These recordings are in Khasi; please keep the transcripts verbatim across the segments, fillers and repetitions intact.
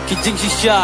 Ki jingshisha.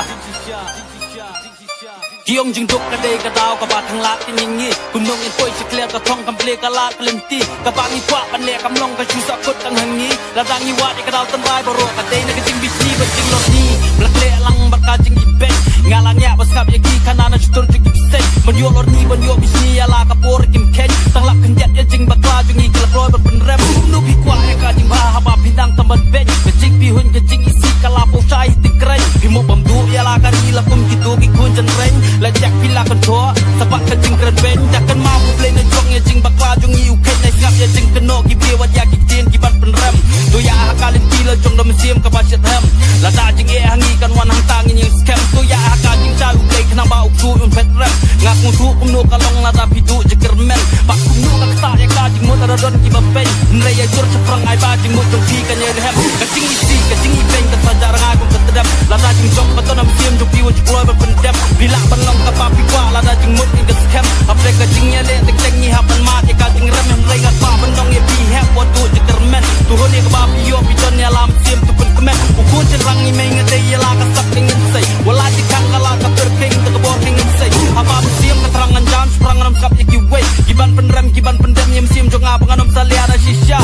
Ki ong jingduk ka dei ka daw kaba tang lad ki ngi ngi. Kumno ngin poi sha kliar ka thong kam plie ka lad ka lynti. Kaba ngi kwah ban leh kam long ka shu sah kut tang ha ngi. Lada ngi wad ïa ka daw tynrai baroh ka dei na ka jingbishni bad jinglorni. Ba la khleh lang bad ka jingibeiñ. Nga la ngiah ba sngap ïa ki khana na shutur jong ki bseiñ. Ban ïoh lorni ban ïoh bishni ïa la ka por kim kheiñ. Tang lap khyndiat ïa jingbakla jong ngi ki la kloi ban pynrem. Kumno phi kwah ïa ka jingbha haba phi dang tam ban beiñ. Ka jingpyrhuh ka jingisih ka la poi shai hiti kren. Phi mo bam duh ïa la ka ri la kum kito ki khun jynreng. La jak phi la kyntoh sa bad ka jingkren beiñ. Da kynmaw U Blei na jong ïa jingbakla jong ngi u kheiñ na sngap ïa jingkynnoh ki briew wat ïa ki ktien ki ban pynrem. To ïa ha ka lynti la jong da mynsiem kaba shet hem. Lada jingeh ha ngi kan wan hangta ngin ïeng skhem. To ïa ha ka jingshai U Blei khnang ba u ksuid un phet rem. Nga sngewthuh kumno ka long lada phi duh jingkyrmen. Bad kumno ka ktah ïa ka jingmut lada don kiba peiñ. Hynrei ïa jur shaphrang ai ba jingmut jong phi kan ïai rhem. Ka jingisih ka jingibeiñ ka sa jah rngai kum ka tdem. Lada jingjop ba don ha mynsiem jong phi wat ju kloi ban pyndem. Phi lah ban long kaba phi kwah lada jingmut ngi ka skhem. Hapdeng ka jingïaleh teng teng ngi hap ban mad ïa ka jingrem. Hynrei nga kwah ban ong ïa phi hep wat duh jingkyrmen. To hun ïa kaba phi ïoh phi don ïa la mynsiem to pynkmen. U khun jynrang ngi mei nga dei ïa la ka sap ka ngin sei. Wat la jingkhang ka la ka pyrkhing da ka bor ka ngin sei. Haba mynsiem ka thrang ngan jam shaphrang ngan ym sngap ïa kiwei. Ki ban pynrem ki ban pyndem ïa mynsiem jong nga ba ngan ym salia da shisha.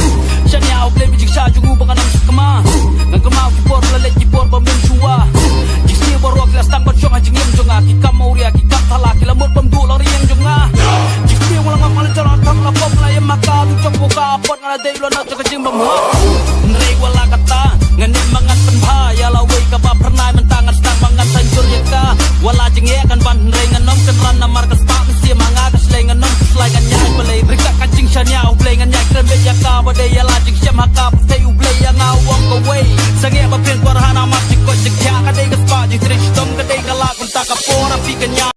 Shaniah U Blei ba jingshisha jong u ba ngan ym sakma. Ngan kynmaw ki por ba la leit ki por ba mynshuwa. Ki sniew baroh ki la sdang ban shong ha jingim jong nga. Ki kam awria ki kam thala ki la mut bym duh la ri ïing jong nga. Ki sniew nga la ngam nga la jala tam la pom la ïam ha ka tu jong ka pot nga la dei u la noh jong ka jingbymhok. Hynrei wat la katta ngan ïam ba ngan pynbha ïa la wei kaba phyrnai mynta ngan sdang ba ngan saiñdur ïa ka. Wat la jingeh kan ban hynrei ngan ym kynran namar ka spah mynsiem ha nga ka shlei ngan ym khuslai ngan ïaid balei. Ryngkat ka jingshaniah U Blei ngan ïaid kren beit ïa ka ba dei ïa la jingshem ha ka pyrthei U Blei ïa nga u ong kawei. Sangeh ba phin kwah ha namar jingkoit jingkhiah ka dei ka spah jingtrei shitom ka dei ka lad kumta ka por ha phi ka ñiah.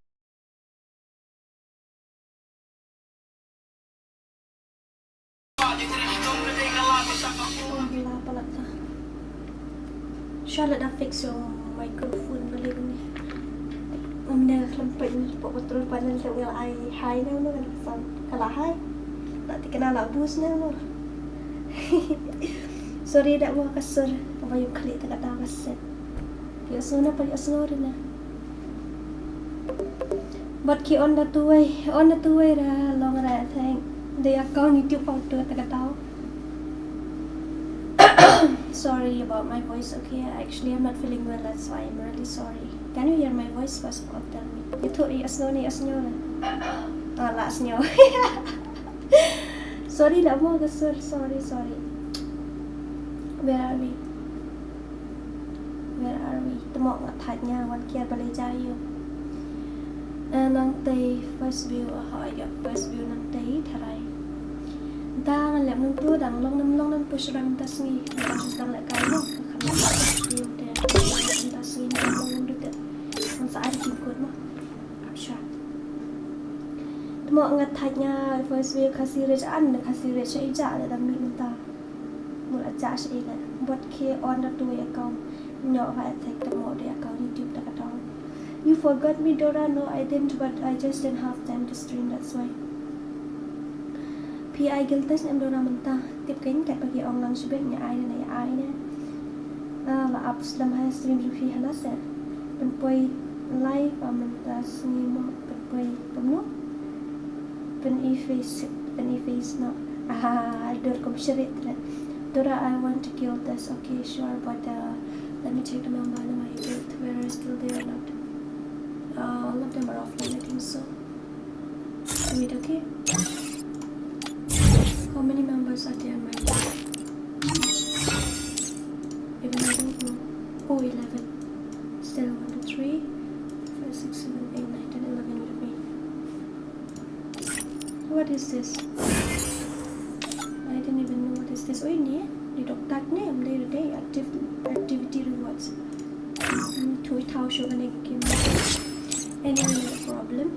Sha la da fix ïa u microphone balei kumne. Ngam dei khlem peit na pop control panel te nga la ai high ne no kan sang ka la high. La te kane la boost ne no. Sorry da mo ka sur kaba ïoh khlieh te ka da ka set. Ïohsngew ne pat ïohsngew re ne. Bad ki on da tuwei, on da tuwei ra long ra thank. Dei account YouTube pang tu ta ka tau. Sorry about my voice, okay? Actually, I'm not feeling well, that's why I'm really sorry. Can you hear my voice? First of all, tell me. Ïathuh ïohsngew ne ïohsngew re. Ah, la sngew. Sorry, la mo ka sur, sorry, sorry. Where are we? Where are we? Tymok nga thait nga wan kiar balei jai ïoh. Eh, nangtei first view, aha, ïa first view nangtei tharai. Da ngan lem nangtu dang long nam long nam push ram ta sngi. Dang dang leh kai mo. Kham leh first view te. Ta sngi nang long nam dut. Ngan sa ai ki kut mo. Apsha. Tymok nga thait nga first view Khasi Ridge an Khasi Ridge sha ija da dang mi mynta. Mula judge ina bot ke on da tu account. No, I take the mode account YouTube da ka tau. You forgot me, Dora? No, I didn't, but I just didn't have time to stream, that's why. P I Gildas em Dora mynta. Tip kein kat ba ki ong lang shibit nya ai na ya ai ne. Ah, la up slem hai stream ju phi hala se. Pynpoi live ba mynta sngi mo pynpoi pynno. Pyn e face pyn e face no. Ah, dur kum shirit le. Dora, I want to kill this. Okay, sure, but uh, let me check the member. Am I able to whether it's still there or not? Uh, all of them are offline, I think so. Wait, okay. How many members are there, my God? Even I don't know. Oh, eleven. Still one, two, three, four, five, six, seven, eight, nine, ten, eleven with me. What is this? I didn't even know what is this. Oh, ini eh. Di doktak ni, am day to day active activity rewards. Hmm, thui thau shu kane game. Anyway, no problem.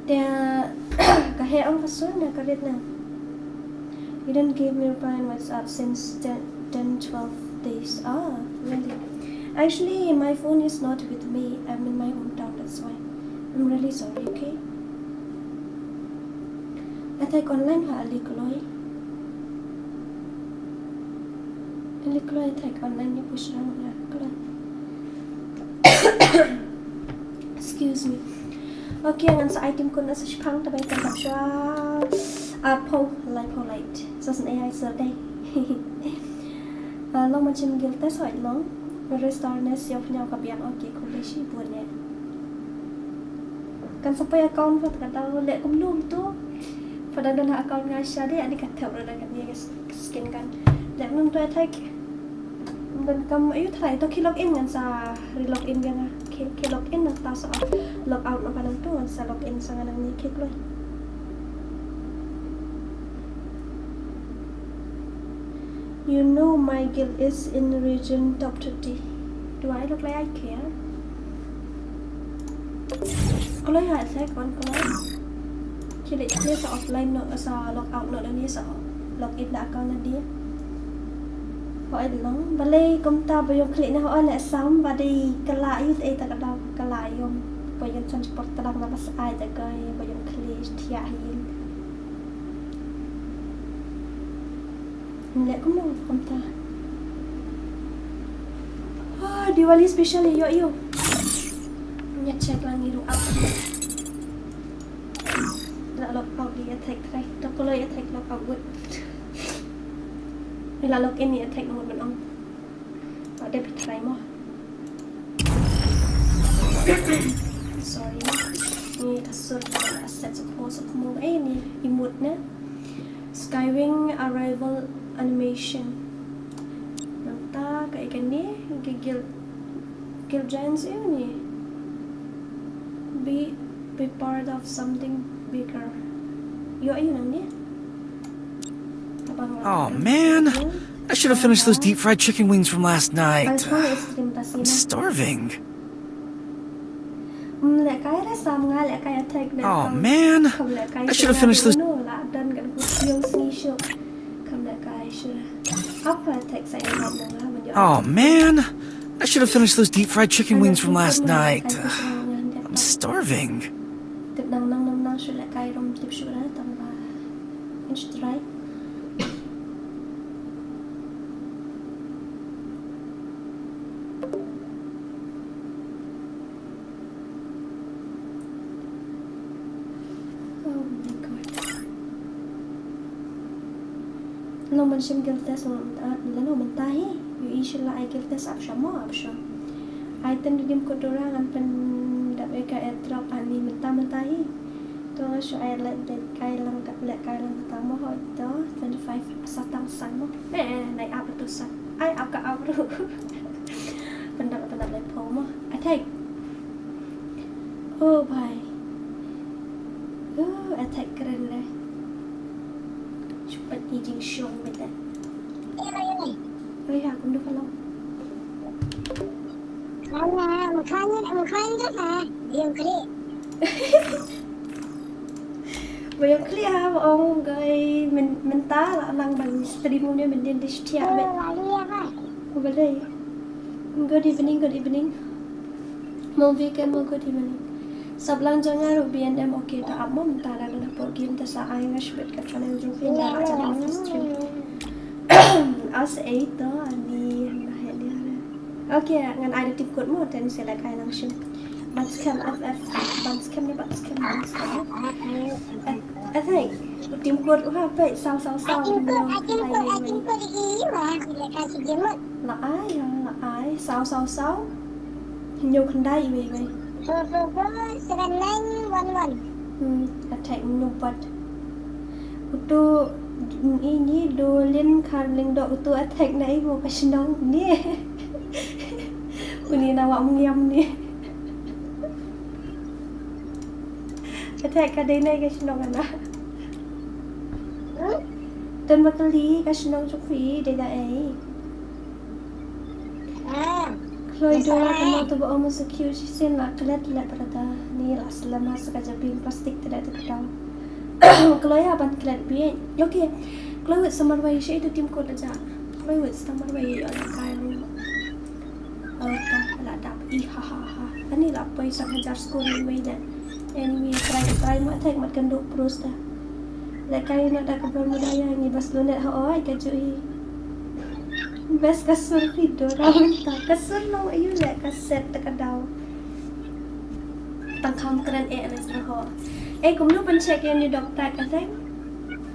Te ka heh ong ka sur ne ka rit ne. You didn't give me reply on WhatsApp since ten, ten, twelve days. Ah, really? Actually, my phone is not with me. I'm in my hometown, that's why. I'm really sorry, okay? Attack online ha ali kloi. Ali kloi attack online ni push rang ya kloi. Excuse me. Okay, ngan sa ai tim kun na sa shipang ta bai ta shwa. Arphew, laiphew lait. Sa sien ai sir dei. Ah, long ban shim guild test hoi long. Restore ne siaw pynïaw ka biang, okay, khublei shibun eh. Kan sa poi account pat ka dau leh kumno tu. Pat da don ha account nga sha dei, ani ka thep ruh da kane ka skin kan. Leh kumno tu attack. Ban kam ayu try to khi log in ngan sa re log in biang nga. Khi, khi log in nangta sa log out na ka nangtu ngan sa log in sa nga nangne khi kloi. You know my guild is in region top thirty. Do I look like I care? Kloi ha attack on kloi. Ki leh ki sa offline noh, sa log out noh da ni, sa log in da account na dia. Hooid long, balei kumta ba ïong khlieh na hooid leh sam ba dei kylla ïa u te ta ka dau kylla ïong. Ba ïong chan por tlang na ba sa ai da kai ba ïong khlieh thiah hi. Leh kumno kumta. Ah, Diwali special ïoh ïoh. Ngat check lang ngi ruh up. La log out di attack try. To ko loi attack log out wut. La log in di attack ngut ban ong. Ba dep try mo. Sorry. Ni ka sur ka set sa khmo sa khmo eh ni emote ne. Skywing arrival animation. Nangta ka ikan ni ki guild, guild giants eh ni. Be, be part of something bigger. Ïoh ïoh nang ni. Abang Oh, man. I should have finished those deep fried chicken wings from last night. I'm starving. Mm, leh kai re sam nga leh kai attack de. Oh, man. I should have finished those. No, la dan kan ku siang sni shu. Kam leh kai shu. Apa attack sa ïa nga nga ban ïoh. Oh, man. I should have finished those deep fried chicken wings from last night. I'm starving. Tip nang nang nang nang shu leh kai rum tip shu ra tang ba. Let's try. Oh my God. Long ban shim guild test long mynta, lano mynta hi. Ïohi shu la ai guild test ap sha mo ap sha. Ai ten dim ko dora ngan pyndap ïa ka airdrop ani mynta mynta hi. To nga shu ai leh dei kai lang ka leh kai lang kata mo hoi to twenty five sa tang san mo. Ne nai ap tu san. Ai ap ka ap ruh. Pyndap pyndap leh pho mo. Attack. Oh bhai. Oh attack kren le. Shu pat ni jingshong beta. Oi ha kum du ka long. Khana, mukanya, mukanya ha. Diam kali. Ba ïoh khlieh ha ba ong gai mynta la nang ban stream ne mynta dei stia bet. Ba lei. Good evening, good evening. Movie ke mo good evening. Sap lang jong nga ruh B N M okay ta ap mo mynta da na por game ta sa ai nga shibit ka channel jong phi da la channel first stream. As eight to ani na he ni. Okay, ngan ai da tip kot mo ten select ai lang shim. Ban scam F F, ban scam ne ban scam, ban scam. F F, tim kot u ha pe saw saw saw. Tim kot, tim kot, tim kot di ma ha sila kasi jemut. La ai, la ai, saw saw saw. Hynñiew khyndai iwei iwei. Four four four seven nine one one. Hmm, attack mnu pat. Utu ini dolin karling do utu attack na ibu ka shnong ni. Uni na wa mengiam ni. Attack ka dei na ka shnong ana. Hmm? Ten bakali ka shnong chukri dei da ei. Kloi dua ka mo to ba omo secure shi sin la klet le prada ni la selama saka jabin plastik te da te kata. Kloi ha ban klet bi. Okay. Kloi wit samar wai shi itu tim ko da ja. Kloi wit samar wai ala kai. Oh ta la dap i ha ha ha. Ani la poi sa hajar skor ni wai da. Anyway, try try ma thai mat kan do pros da. Leh kai na da ka bar mudaya ni bas lo net ha oi ka ju i. Bas ka sur phi do ra mynta ka sur long ayu leh ka set ta ka daw. Tang kham kren eh na sdang ho. Eh, kumno ban check ïa une u dog tag, Atheng?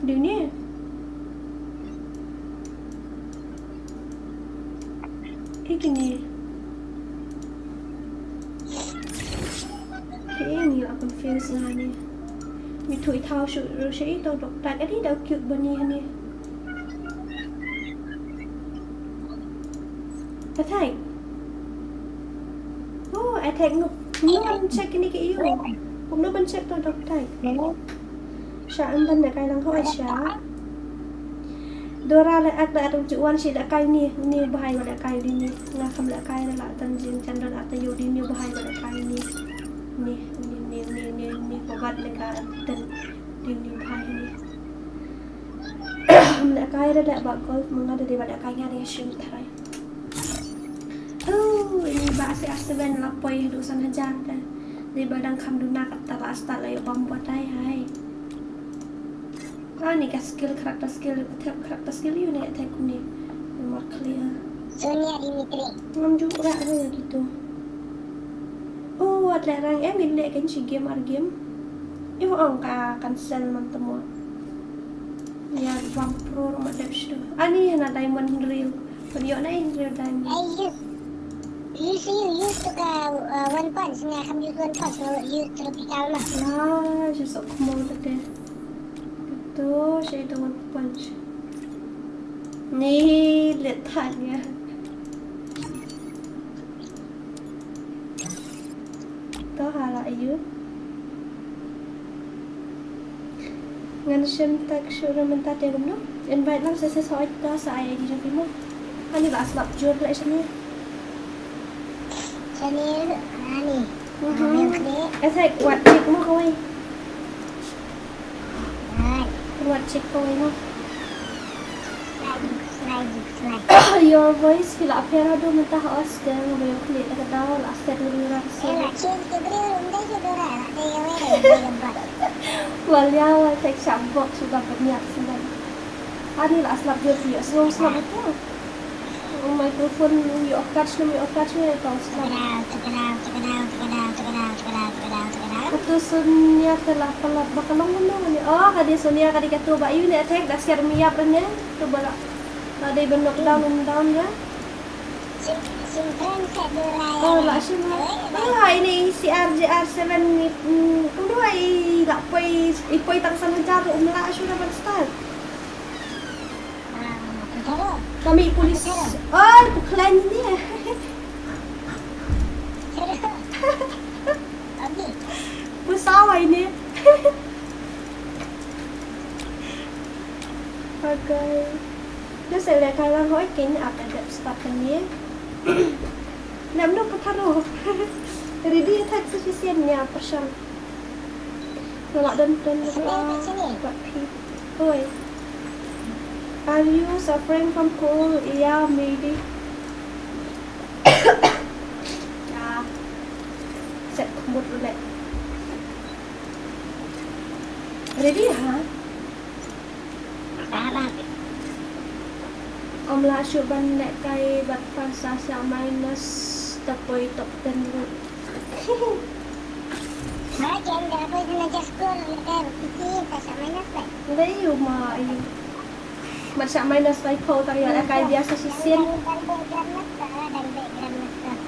Dei une. Eh, kine. Eh, ngi la confuse na ne. Ngi thui thaw shuh ruh shuh ïa u dog tag. Adi da u cute bunny hangne. Atheng. Oh, Atheng, no. No ban check kine ki ïa u. Kumno ban check ïa u dog tag? Sha, em ban lehkai lang ho sha. Dora leh ak da atung chu wan shi lehkai une, une u bha ïa u lehkai une. Nga kham lehkai da la tan jing chan don at ïa u dei une u bha ïa u lehkai une. Une, une, une, une, une, une, pabat lehkai tan dei une u bha une. Ym lehkai da leh ba golf, ma nga da dei ba lehkai nga dei shim tharai. Oh, ini ba asi aseven la poi haduh san hajar te. Dei ba dang kham duna kata la start la ïoh bam batai hai. Ah, ni ka skill, character skill, thep character skill ïa une thep une. Mark clear. Sonia Dimitri. Ngam ju rak ïa kitu. Oh, wat leh rang em in leh kan shi game ar game. Ïoh ong ka cancel man temo. Ïa bam pro ruh ma dep shitu. Ani hana diamond hynriew. Pynïoh na hynriew diamond. Ai use. Use ïa use to ka uh, one punch nga kham use one punch nga use tropical ma. Na, shi sok mo te. To shi to one punch. Ni le tanya. To hala ayu. Ngan shim tag shuh ruh mynta te kumno. Invite lang sa sa sa oi ta sa ai di jong phi mo. Ani ba slap jur la shane. Shane ani. Mhm. Athek wat check mo kawei. Wat check kawei mo. Your voice phi la pher haduh mynta ha os te nga ba ïoh khlieh da ka daw la set ngi ring rang so. Wal ïa wal tek shah bok shu ba pynïap sngewbha. Ani la slap jur phi ïoh sngew slap ïa ka microphone ïoh kat shlem ïoh kat shlem ïoh slap. Katu Sonia te la palat ba ka long kumno kane. Oh, ka dei Sonia ka dei katu ba ïoh ne attack da siar miap rane. Tu ba la. Ka dei ban knock down, knock down ra. Oh, la shim ha. Ah, ini C R J R seven ni. Hmm, kumno i la poi, i poi tang san hajar um la shu da ban start. Kami polis. Oi, puklan ni. Pusawai ni. Okay. Just like I lang hoi kin ap adep start ni. Nam no pataro. Ready attack sufficient nya person. Nolak don don. Oi. Are you suffering from cold? Yeah, maybe. Ah. Set mood ulit. Ready ha? Ym lah shuh ban lehkai bad Farsa sha minus ta poi top ten ruh. Ma ken da poi na just score lehkai ba kiki ta sha minus ba. Dei ïu ma ïu. Mat sha minus five phaw tang ïa lehkai biang sa shisien.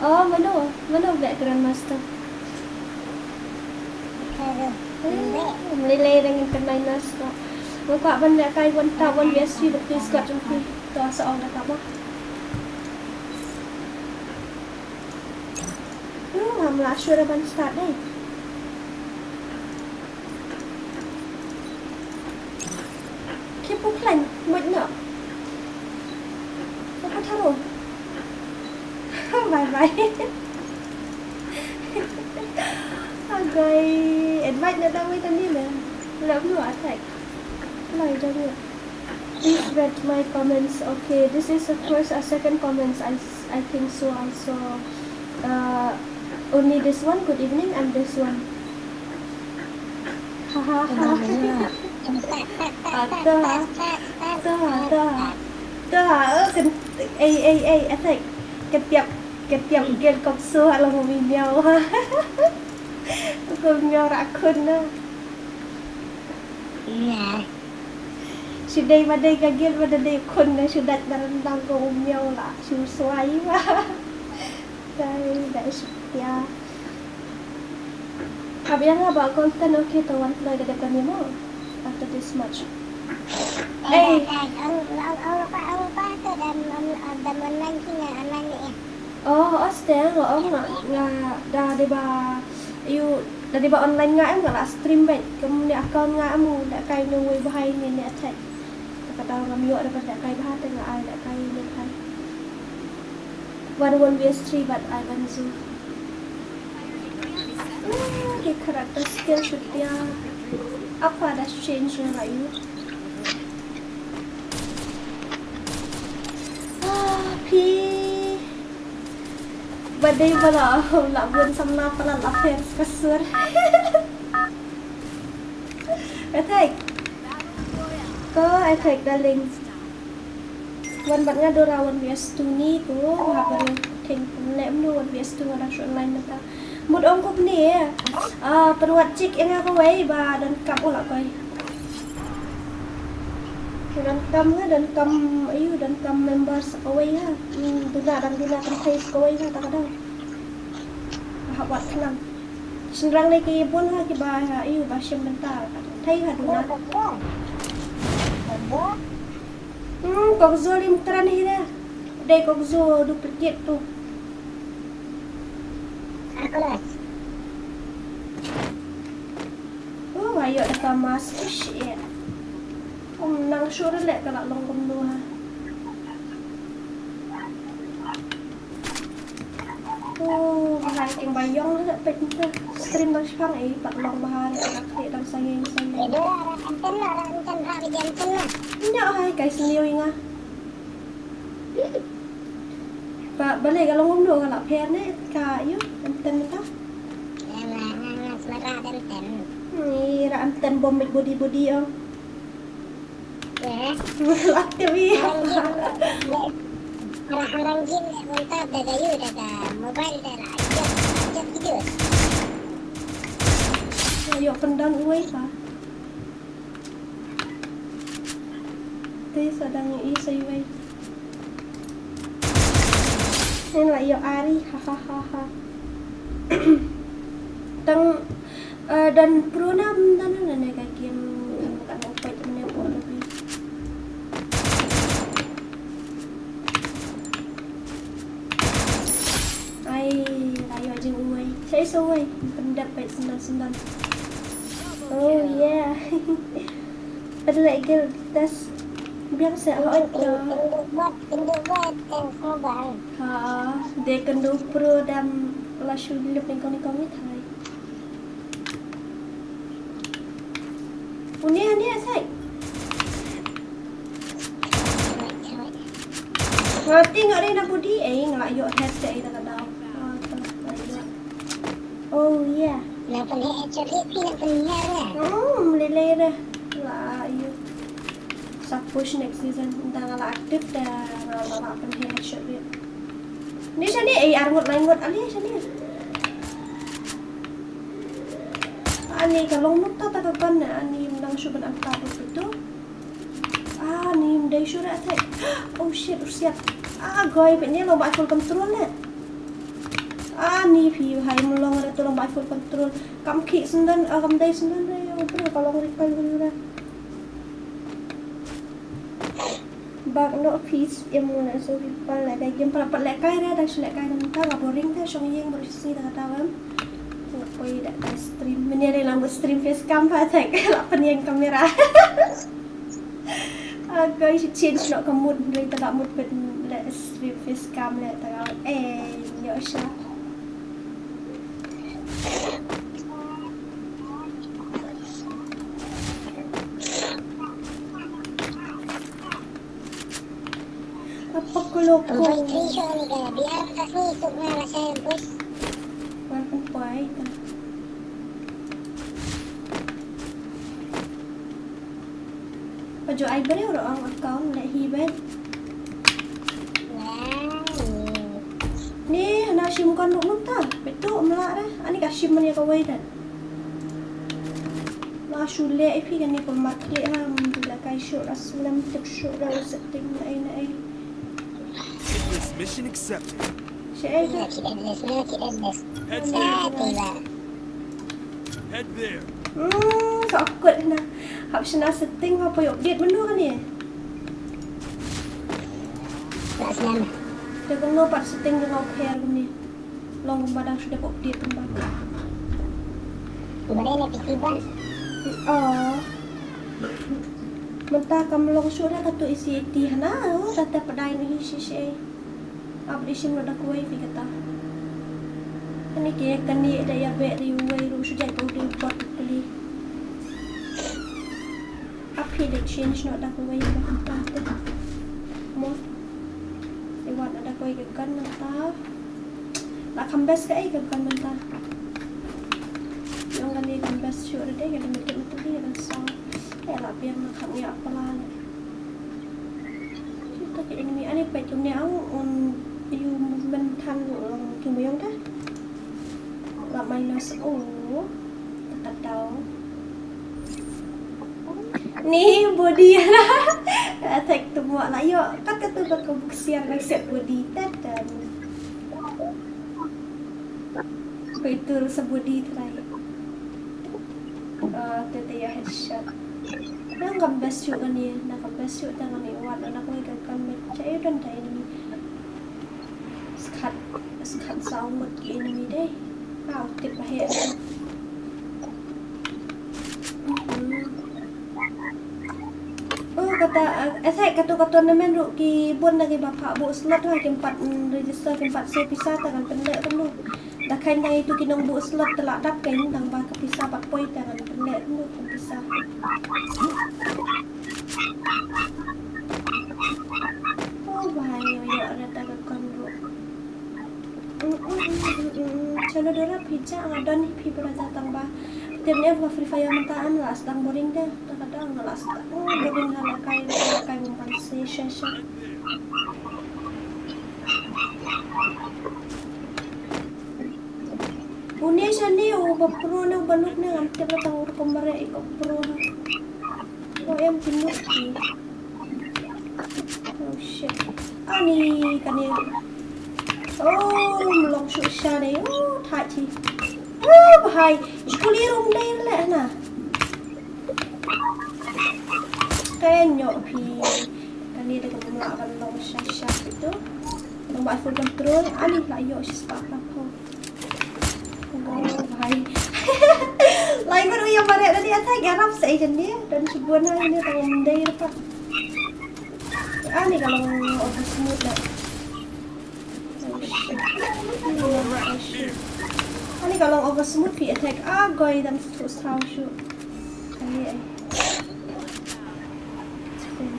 Oh, mano, mano background master. Mlei lei dang in kan minus to. Nga kwah ban lehkai wan ta wan biang shisien bad please kat jong phi. To sa ong kata ba. Hmm, ngam lah sure ban start dei. Keep on playing, wait no. Apa taro? Bye bye. Agai, invite na dang wait ani na. Love no attack. Lai dang wait. Please read my comments. Okay, this is the first or second comments. I, I think so also. Uh, only this one. Good evening and this one. Ha ha ha. Ata. Ata, ata. Ata. Eh, eh, eh, attack. Ketiap, ketiap gel kop so alam umi miau. Ko miaw ra khun na. Ïa. Shu dei ba dei ka gel ba da dei khun na shu dat na rendang ko miaw la shu suai ba. Dai da shu tia. Hap ïa nga ba golden, okay, to wan kloi da dep da ni mo. After this match. Ei. Ong ong ong pa ong pa to dam ong dam online ki nga online ni. Oh, aste nga ong nga nga da dei ba ïu da dei ba online nga em nga la stream bad kum ne account nga em da kai ne wei bahai ne ne attack. Ka da ngam ïoh da ba da kai bahai te nga ai da kai ne kai. One one V S three bad ai ban zu. Ah, ki character skill shu tia. Apa da change na ïu. Ah, phi. Ba dei ba la la bun samla pala la fair ka sur. Attack. Ko attack darling. Wan bad nga Dora one V S two ni ko nga baru theng lem no one V S two nga dang shoot online mynta. Mut ong ko kne. Ah, pynwad chik ïa nga kawei ba donkam u la koi. Donkam ha, donkam, ayu, donkam members kawei ha. Hmm, duna dang duna kan thei kawei ha ta ka dang. Hap wad khnang. Shynrang dei ki bun ha kiba ha, ayu, ba shim bynta ka thei ha duna. Hmm, kok zul im kren hi re. Dei kok zul duplicate tu. Aku dah. Oh, ayo da ka mask. Ish, ïa. Um, nang sure leh ka la long kumno ha. Oh, hai king ba ïong la peit nta. Stream dang shipang ei, pat long ba ha re ka la klik dang sangeng sangeng. Nya hai kai sniew ïa nga. Ba, balei ka long kumno ka la pher ne ka ïu, em ten ka? Em la, nga, nga sma ra em ten. Ni ra em ten bom mit body body ong. Ye. Lak te wi. Harang gym, harang gym le bun ta da ka ïu da ka mobile da la jot, jot video. Ïoh pyndam uwei ka. Te sa dang ïohi sa iwei. Ngan la ïoh ari, ha ha ha ha. Tang, eh, don pro na, don na ne ka game, ka nang peit ne por lebih. Ai, la ïoh jingwei. Sa i sa wei, pyndep peit sendal-sendal. Oh yeah. Pynleh guild test. Biang sa hot. Pynduh bad, pynduh bad, thanks mobile. Ha, de kynduh pro dam la shu lip nyngkong-nyngkong ni thai. Uni ani asai. Nga ti nga ri na body, eh, nga la ïoh head te, eh, na ka daw. Ah, to, la ïoh. Oh yeah. Na pynheh headshot ri, phi na pynheh re. Hmm, lele re. La ïoh. Sa push next season. Nda nga la active te, nga la, la pynheh headshot ri. Ni shane, eh, ar ngut, lai ngut, ani shane. Ani ka long nuk ta ta ka gun na, ani nang shu ban anta tu tu. Ah, ni mdei shu re attack. Oh shit, u siat. Ah, goi, peit ne long ba full control ne. Ah, ni phi hai mlong re tu long ba full control. Kam khi sendon, ah, kam dei sendon re, u bro ka long recoil re. Bak no phi im ngone so phi pal le dei game pala pat lehkai re, dang shu lehkai dang ta, ka boring te shong ïing baru shu sngi da kata wem. Nga poi da ka stream. Mynne re lang ba stream face cam ba attack la pynïeng kamera. Agoi shu change noh ka mood, hynrei ta ka mood pyn le stream face cam le ta ka, eh, ïoh sha. Apa ko loko? Empat three shot ni ka, biar kasih isuk na rasa bos. Wan pun poi ta. Pajo ai briew ruh ong account leh hi bet. Ni hana Ka shim kon ruh mynta. Beto mla re. Ani ka shim man ïa kawei dan. La shu leh ïa phi kane ka mat leh ha. Mynta la kai shuh la slem tip shuh la setting na ai na ai. Hitless mission accepted. Shi ai ka. Head there. Head there. Hmm, sa awkward na. Hap shna setting hap poi update menu kane. Te kumno pat setting jong nga u pher kumne. Long kumba dang shu dep update kumba. Kumba dei na P C ban. Oh. Mynta kam long shuh da katu E C eighty hana. Oh, tata pdai ni hi shi shi. Ap di shim lo da kuwei phi kata. Kane ke kane da ïa beh da ïa uwei ruh shu jait ba u dei bot pli. Ap phi da change noh da kawei ka kata te. Mo. Te wat da kawei ka gun mynta. La kham best kaei ka gun mynta. Ïong kane kham best shuh da dei ka da medkit mynta dei ka da saw. Ka la biang na kham ïa pala ne. Kita ka enemy ani peit kumne ang un ïa u movement than ruh long ki muyong ka. La minus o. Ka down. Ni body la. Attack tu mo la ïoh. Kat katu ka buk siang la set body. Tat, tat. Peit tu sa body try. Ah, te te ïa headshot. Nang kam best shuh kane, nang kam best shuh te kane wat na kawei ka gun met. Cha ïa don ta enemy. Skhat, skhat saw ngut ki enemy dei. Ah, tip ba heh. Hmm. Oh, kata, eh, eh, katu ka tournament ruh ki bun na ki ba phah buh slot ha, kim pat, mm, register, kim pat siew pisa, ta kan pynleh kumno. Da kheiñ na itu ki nong buh slot te la dap kein tang ba ka pisa pat poi te ngan pynleh kumno ka pisa. Oh, ba ïoh ïoh re ta ka kon ruh. Mm, mm, mm, mm, mm. Chalo Dora phi ja nga don hi phi bra ja tang ba. Tip ne ba Free Fire mynta am la sdang boring de. Ta ka dang la sdang. Oh, boring ha la kai la kai bum pan se she she. Une shane u ba pro ne u ba nuk ne ngam tip la tang ur ko mare i ko pro ne. O em ki nuk ki. Oh shit. Ani kane. Oh, mlong shu shane. Oh, thachi. Oh, bahai. Skuli rum dai le na. Kane ïoh phi. Kane da ka mla ban long sha sha itu. Long ba full control. Ani la ïoh shi spah ka pho. Oh, bhai. Lai ngut u ïa mareh da ni attack ïarap sa ïa jani. Don shibun ha ini tang ym dei dapat. Ani ka long over smooth da. Oh, shit. Oh, shit. Ani ka long over smooth phi attack. Ah, goi dang su saw shu. Ani ai.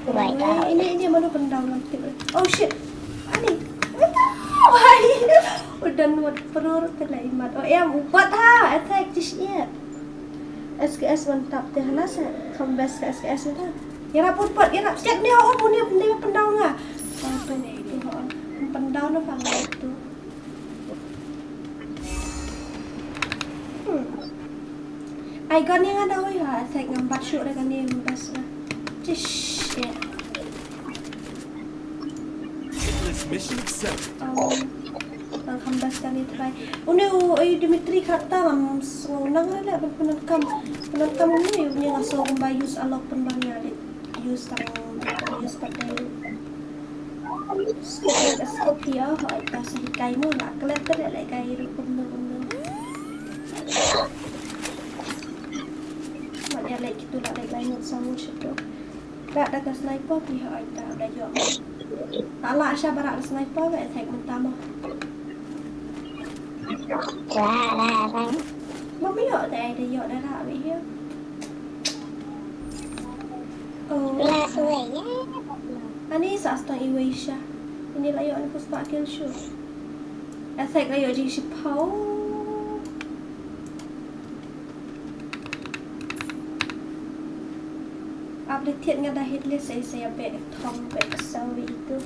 Wait, ini, ini mano pendang ngam tip. Oh shit. Ani. What the? Why? Udah nuat perur kena imat. Oh ya, upat ha. Attack this yet. S K S mantap teh lah sa. Kambas ke S K S dah. Ïarap upat, ïarap. Siap ni, oh, punya pendang pendang ah. Oh, tu, tu, oh. Pendang apa tu? Hmm. Ai kane nga da oi ha, attack ngam bat shuh re kane ngam bat shuh. Tish, yeah. Hitless mission accepted. Um, ngam bat kane try. Une u, ai Dimitri kata ngam sngew nang re le, ban pyndonkam. Pyndonkam une u, une nga sngew kumba use alok pynban ïa le. Use tang, use pat dei. Scope, scope hi ah, hooid, ta sa hikai mo, la klet te leh leh kai ruh kumno kumno. Mat ïa leh kitu la leh lai ngut sa ngut shitu. Da da ka sniper hi hooid, da da ïoh mo. Ta la sha barak da sniper ba attack mynta mo. Ra ra ra. Mo mi ïoh da da ïoh da ra mi hi. Oh. Ani sa stang iwei sha. Ini la ïoh ni pus ba kill shu. Attack la ïoh jingshiphew. Ap le thied nga da hitless sa sa ïa beh thong beh sawi itu.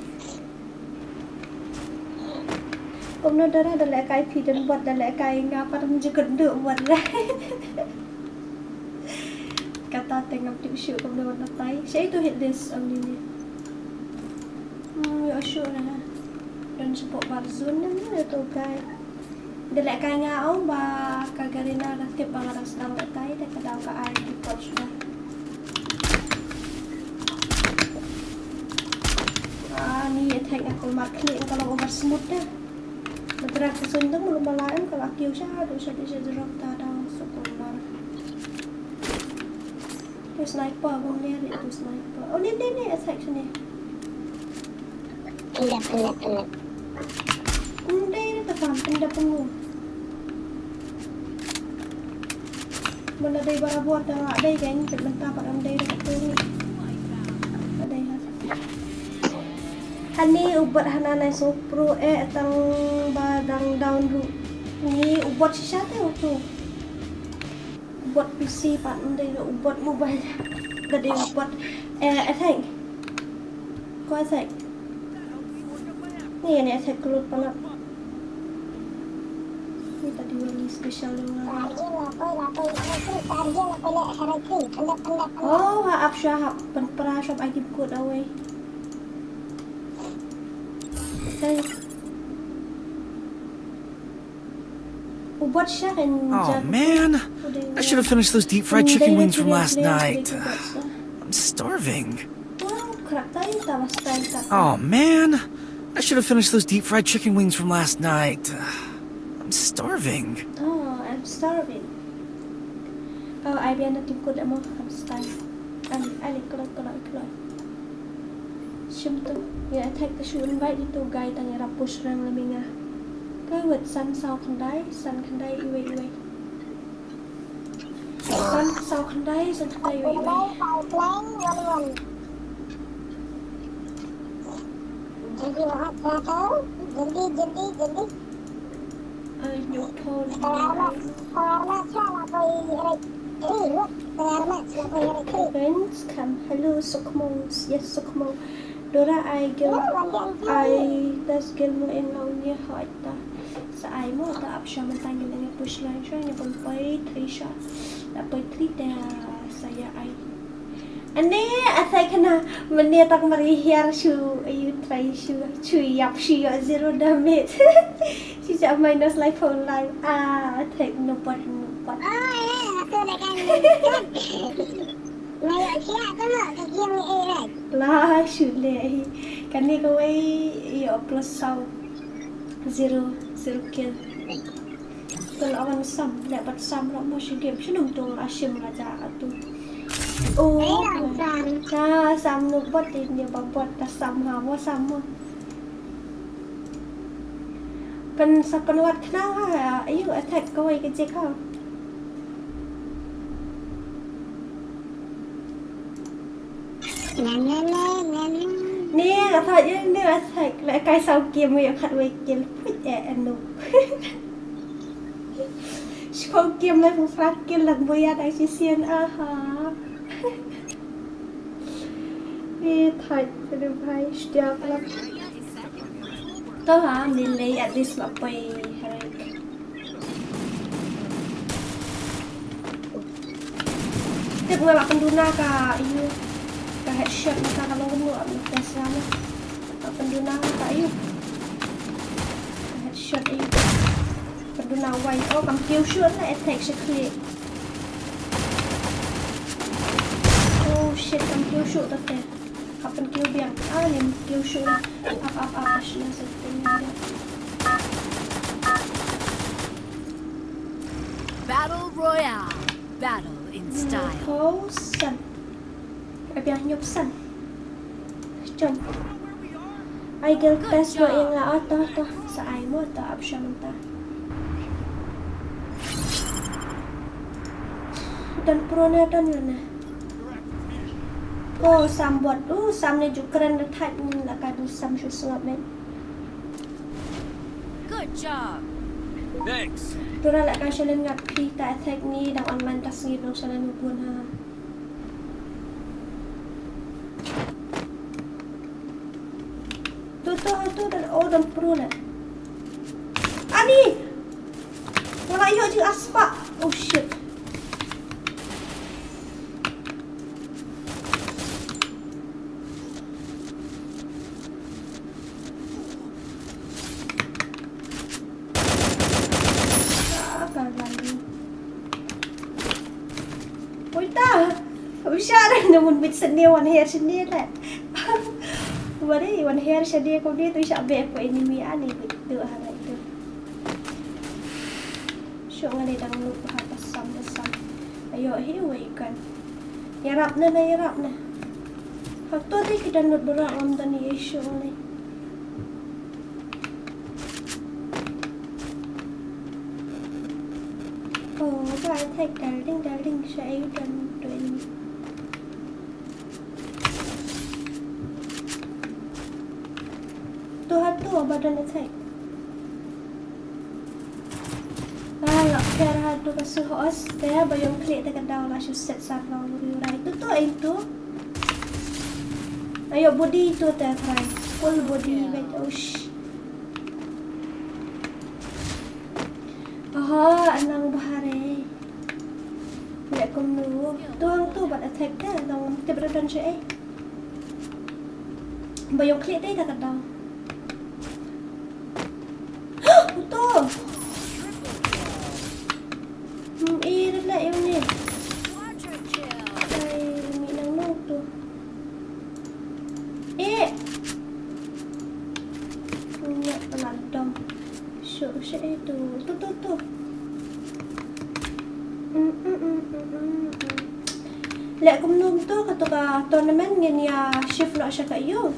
Kumno Dora da lehkai phi don bot da lehkai nga pat ym ju kynduh bot re. Kata te ngam tip shuh kumno ban batai. Shaei to hit list ong ni ni. Hmm, ïoh shuh re ha. Don shapoh bar zone ne ne to kai. Da lehkai nga ong ba ka Garena da tip ba nga dang sdang lehkai te ka daw ka ai ki coach da. Ah, ni attack nga kulmar khlieh nga ka long over smooth da. Ba drag ka sundang mulu mala em ka la kiew sha haduh sha dei sha drop ta daw sa kulmar. Tu sniper bang ler tu sniper. Oh, ni ni ni attack sini. Pynda pynda pynda. Pynda ni ta pam pynda pynda. Mula dei barabor da la dei kan pynta pat am dei da tu ni. Dei ha. Hani u bot hana nai so pro eh tang ba dang down ru. Ni u bot shisha te u tu. U bot P C pat ym dei u bot mobile. Ka dei u bot eh attack. Ko attack. Ni ni attack kelut palat. Ni tadi wali special dong lah. Oh, ha ap sha hap pen pra shop ai kip kut away. Thanks. U bot sha kan Oh, jag. Man. I should have finished those deep fried chicken wings from last night. I'm starving. Wow, krak tai ta was tai ta. Oh, man. I should have finished those deep fried chicken wings from last night. I'm starving. Oh, I'm starving. Oh, ai biang na tim kut amo, I'm starving. Ai, ai, kloi, kloi, kloi. Shim tu, ïa attack ka shu invite itu guy tang ïa rapush rang la minga. Kai wet san saw khyndai, san khyndai iwei iwei. San saw khyndai, san khyndai iwei iwei. Jaldi, jaldi, jaldi. Ai, nyok phone. Friends, come. Hello, Sukmo. Yes, Sukmo. Dora, ai gel, ai tas gel mo en lau ni hoi ta. Sa ai mo ta ap sha mynta ngi ngi push line sha ngi pun poi three sha. Ta poi three ta sa ïa ai. Ani, asai khana, mane tak mari hiar shu, ayu try shu, shu ïap shu ïoh zero damage. Shu sa minus lai phone lai. Ah, attack no pot, no pot. Oh, yeah, aku dah kan. Ngayak siap tu nak, kaki yang eh, right? Lah, shu leh. Kane kawei ïoh plus saw. Zero, zero kill. Tol awan sam, leh pat sam la mo shi game. Shu nung tol ashim la ja atu. Oh, ka sam no bot ni ba bot ta sam ha, mo sam mo. Pen sa pen wat khna ha, ayu attack kawei ka jek ha. Ni ka thot ïa ni ka thot leh kai saw game ïa khat wei kill. Phuit eh anu. Shkong game lai phu frak kill lang boya dang shisien aha. Ni thot ïa ni bhai shtiak lak. To ha, min lei at least la poi harik. Tip nga la pynduna ka, ayu, ka headshot na ka, ka long kumno, ap na test nga na. La pynduna ka, ayu. Ka headshot, ayu. Pynduna wai. Oh, kam kiew shuh na attack sha khlieh. Oh shit, kam kiew shuh ta te. Hap pynkiew biang. Ah, lim kiew shuh. Ap, ap, ap, ap, shna sa ting biang. Battle Royale. Battle in style. Hynñiewphew san. Ai biang hynñiewphew san. Jom. Ai gel test mo ïa nga, ah, to, to. Sa ai mo, to, ap sha mynta. Don pro ne don lane. Oh, sam bot. Uh, sam ne ju kren da thait ni la ka du sam shu sngap men. Good job. Thanks. Dora la ka shalen ngat phi ta attack ni dang online ta sngi dong shalen u bun ha. Tu, tu, tu, tu, oh, don pro le. Wala ïoh jingspah. Oh shit. Oi ta. Ui sha da na mun bit sene wan her sene ta. Wari wan her sene ko dia tu sha be ko enemy ani bit tu ha rai tu. Shu ngani dang lut ha pasam pasam. Ayo hi wei kan. Yarap na na yarap na. Hak tu ti ki dang lut berak ngam dang ni shu ngani. Oh, ba attack darling, darling, sha ayu dan doin. Tu ha tu ba don attack. Ah, lak per ha tu ka su hos te ba yong klik te ka daw la shu set sar rong ri rai. Tu tu ain tu. Ayo body tu te try. Full body wait, oh sh. Aha, anang bahare. Ya kumnu. Tuang tu bat attack te dong te berdan sha eh. Ba yong klik te ta ka dong. Uto. Hmm, eh, dah lah yang ni. Ai, mi nang nong tu. Eh. Nya pelan dong. Shu shu eh tu. Tu tu tu. Mm, mm, mm, mm, mm, mm. Leh kumno to ka to ka tournament ngin ïa shift noh sha ka yu.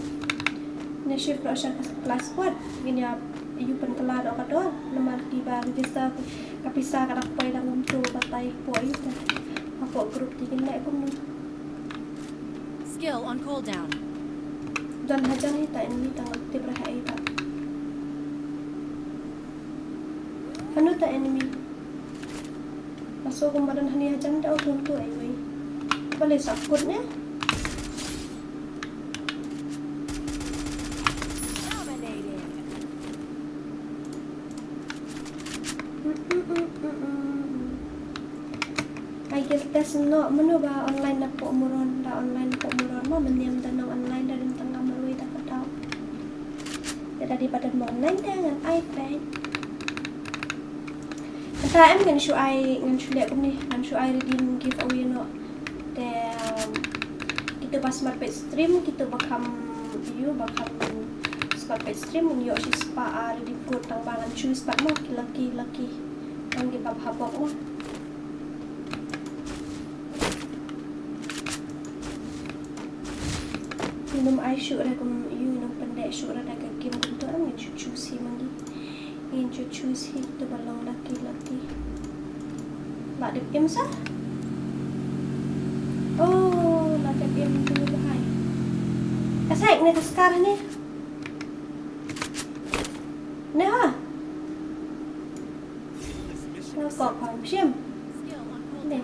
Ngin shift noh sha ka class squad. Ngin ïa yu pynkylla noh ka dor. Namar ki ba register ka pisa ka dak poi dang kumto batai poi yu ta. Hapoh group te ngin leh kumno. Skill on cooldown. Don hajan hi ta enemy tang tip rah ai ta. Hanu ta enemy. Paso kumba don hani hajan ta utung tu ai wei. Bale sakut ne. Ai kir test no menu ba online na pok muron da online pok muron ma menyam da nong online da rin tengah merui da kedau. Da di padan online da ngan iPad. Enta em ngan shu ai ngan shu leh kumni ngan shu ai redeem giveaway no. Te um, kita ba smart pet stream kita ba kham yu ba kham smart pet stream ngan ïoh shi spah a redeem code tang ba ngan shu spah ma ki lucky lucky. Tang ki ba habok ma. Num ai shu ra kum yu num pendek shu ra da ka game kum tu am ngan shu choose hi mangi. Ngan shu choose hi tu ba long lucky lucky. Ba dep im sa. Oh, la dep im tu ba hai. Ka sai ne ka scar ne. Ne ha. Ko ko shim. Ne.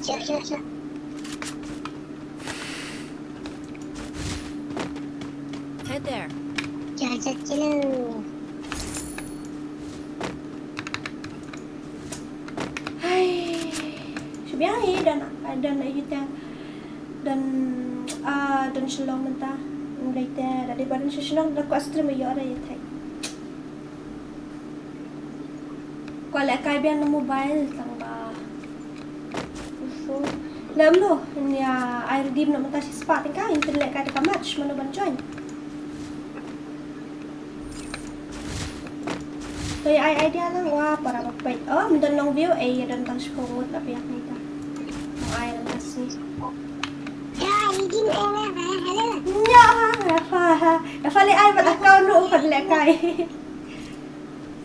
Sure, sure, sure. Head there. Sure, sure, sure. Hai. Shu biang hi dan dan hi te dan ah dan shalom mynta. Ngai te da di badan shu shalom da ko stream ïoh ra ïa thai. Ko lehkai biang na mobile tang ba. Ufu. Lem lo, nya ai redeem na mynta shi spah tingka in tin lehkai ta ka match mano ban join. To ya ai idea lang wa para ba peit. Oh, mi don long view eh ya don tang shiphew ngut la biang ni ta. Ai ram ta si. Ya, redeem eh na ha hello. Nya ha ha ha. Ya fa le ai ba account ru fa lehkai.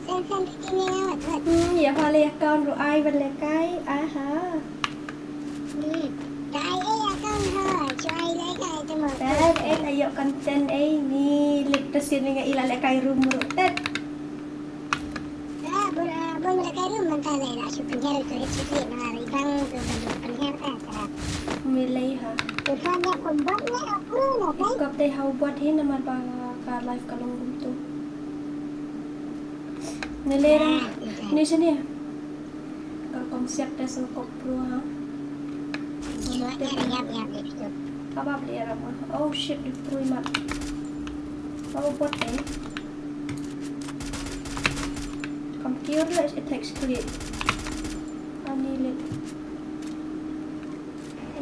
Sen sen ti ni ngat ngat. Hmm, ya fa le account ru ai ban lehkai. Aha. Hmm. Dai eh account ha. Chuai lehkai tu mo. Tet eh la yok content eh ni lip ta sin ni nga ila lehkai room ru. Tet. Ah, bon ah, bon lehkai room man ta le la shu pinjal tu eh shu na ri bang tu ban pinjal ta ta. Mi lei ha. Tu fa nya kon bot nya aku na kai. Kop te hau bot hi namar ba ka live ka long room tu. Nilera. Ni sini. Kalau kau siap tes kau pro ha. Siap, siap, siap, siap. Apa beli arab? Oh shit, di pro mat. Apa buat eh? Computer is it takes click. Ani lit.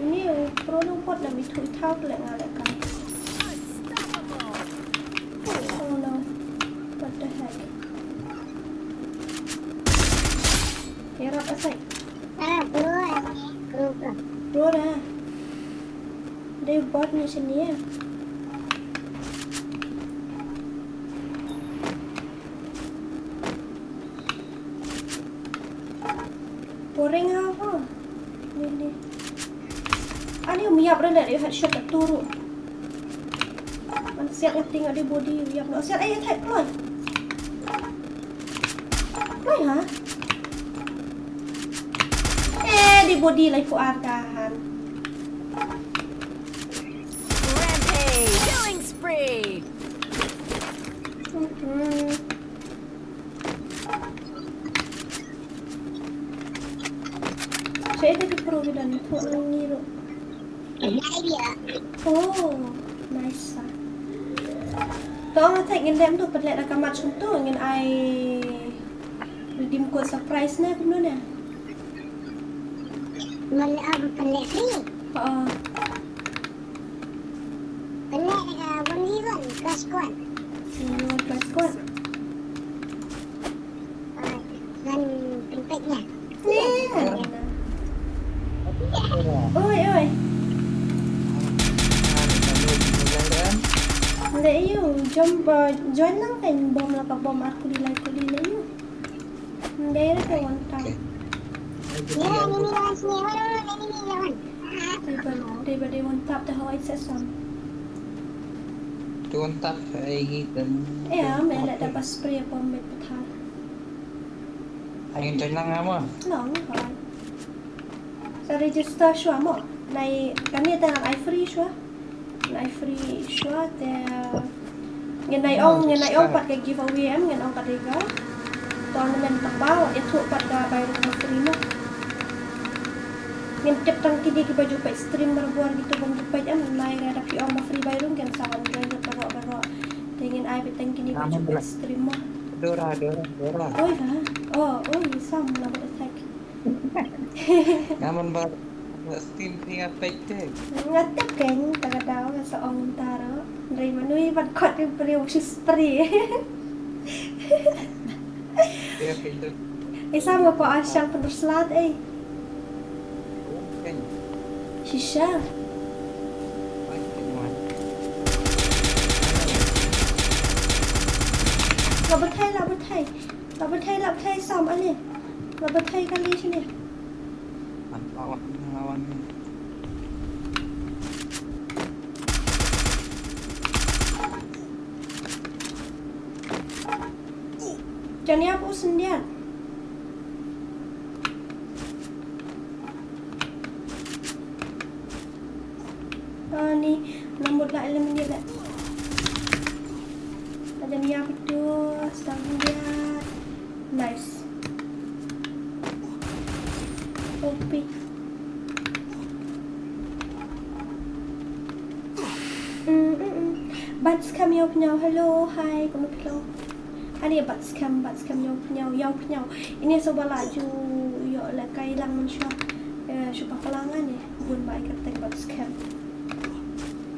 Ini pro no pot na mi thui thau lek ngalek kai. Oh no. What the heck? Yarap asai. Ah, pro, pro, pro. Pro dah. Dei bot ni sini ya. Boring apa? Ini. Ani um yap ren dari headshot tu ru. An siat ngeting adi body um yap no siat ai attack kloi. Kloi ha? Eh, di body lai ku argahan. Rampage, killing spree. Mhm. Saya tadi pro kita ni, pro nang ngiru. Oh, nice ah. To nga thek ngin dem tu pynleh da ka mat sum tu ngin ai redeem code surprise ne kumno ne. Mal am pynleh free. Oh. Pynleh da ka one v one clash squad. One v one clash squad. Ngan pynpeit ïa. Oi oi. Nda ïu jom join lang kan bom la ka bom ar kuli lai kuli la ïu. Nda ïu te one tap. Ïa enemy lawan sini, wan wan enemy lawan. Dei ba dei one tap te hawai session. Te one tap ai gi kan. Ïa me la da ba spray bom me pathar. Ai ngin join lang nga mo. Long hoi. Sa register shuwa mo. Nai kane te ngan ai free shuwa. Ngan ai free shuwa te ngin ai ong ngin ai ong pat ka giveaway em ngin ong ka dei ka. To ngin men tang ba ïathuh pat ka bai rung ka free mo. Ngin tip tang kine kiba ju peit stream barabor kitu bym ju peit em nai re da phi ong ba free bai rung kin sa wan join baroh baroh. Te ngin ai beit tang kine ba ju peit stream mo. Dora, Dora, Dora. Oi ha. Oh, oi sam la ba attack. Nga man ba ba steam phi nga peit te. Nga tip kein ta ka daw nga sa ong taro. Ndrei manu i ban kot i briew shi spri. Ïa peit te. Isa ma ko ashang pynrus slat ei. Kein. Shisha. Ai kein wan. La bathai la bathai. La bathai la bathai sam ale. La bathai kali shini. An lawan lawan ni. Jan ïa pu sendian. Ani namut la eliminate la. Ajan ïa betul stang dia. Nice. O P. Mm, mm, mm. Bat scam ïa pynïaw. Hello, hi, kumno phi long? Ani bat scam, bat scam ïa pynïaw, ïa pynïaw. Ini sa ba la ju ïoh lehkai lang mynshuwa. Eh, shu ba ka lang ani. Bun ba ai kyrteng bat scam.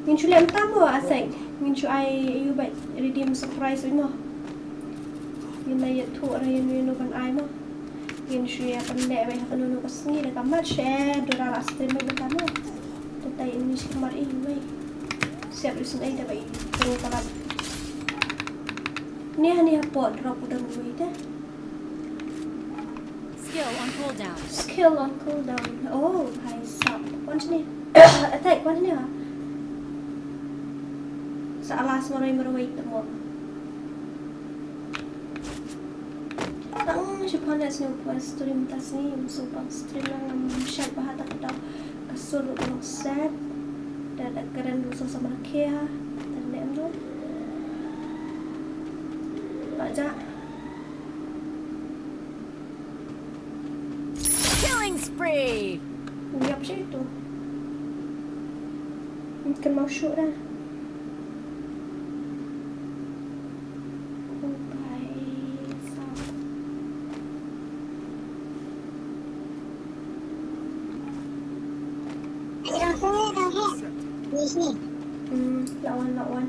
Ngin shu leh mynta mo Asek. Ngin shu ai ïa u ba redeem surprise mo. Ngin ïa ïathuh re ïa u ban ai mo. Ngin shu ïa pynleh ba ha kano kano ka sngi da ka mat sha dura la stream ba ka mo. Te tai ini shi mar i wei. Siap ri sun ai da ba i. Tero palat. Ni hani hapoh drop u dang wei te. Skill on cooldown. Skill on cooldown. Oh, hai sap. Wan sini. Attack, wan sini ha. Sa alas marwei marwei temo. Tang shi phan sini upa stream tas ni, musuh pang stream lang ngam shai baha tak tau. Kasur ruh long set. Da da keren ruh sa sama kia. Dan dem tu. Baca. Hey. Yap sha itu. Kan mau shoot dah. Oh, bye. Sa. Hmm, lawan, lawan.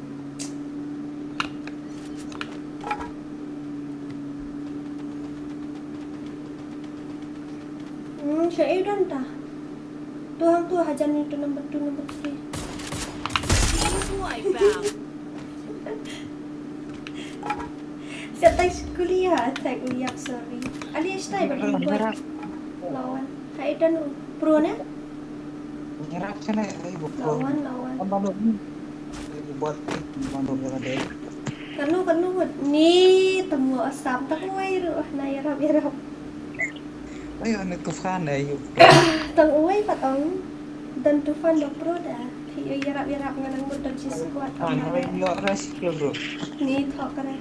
Hmm, sha Aiden ta. Tu hang tu hajan ni tu number two, number three. Team wipe out. Sa tai skuli ya, tai u yap, sorry. Ali stai ba ni boy. Lawan. Hai dan u pro ne? Nyerap sana, ai bu pro. Lawan, lawan. Tambah lu ni. Ai bu bot, tambah lu berada. Kanu, kanu, ni temu asam tak wai ru, na yarap, yarap. Ayo, ni kufan, ayo. Tang uwei pat ong. Dan tufan da pro da. Phi ïarap ïarap ngan ngut da ji squad. Ni thok re.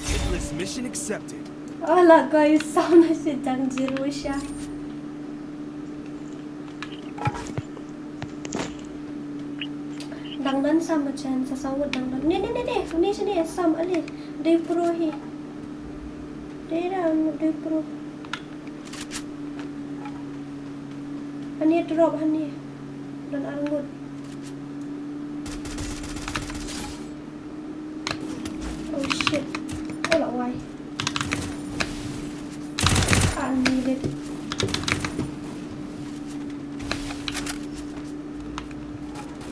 Hitless mission accepted. Oh la guys, sound na shi dang jiru sha. Dang dan sam machan sa sawut dang dan. Ne ne ne ne. Ni sini sam ale. Dei pro hi. Dei da dei pro. Hani drop hani. Don arngut. Oh shit. Oh la wai. Ani lit.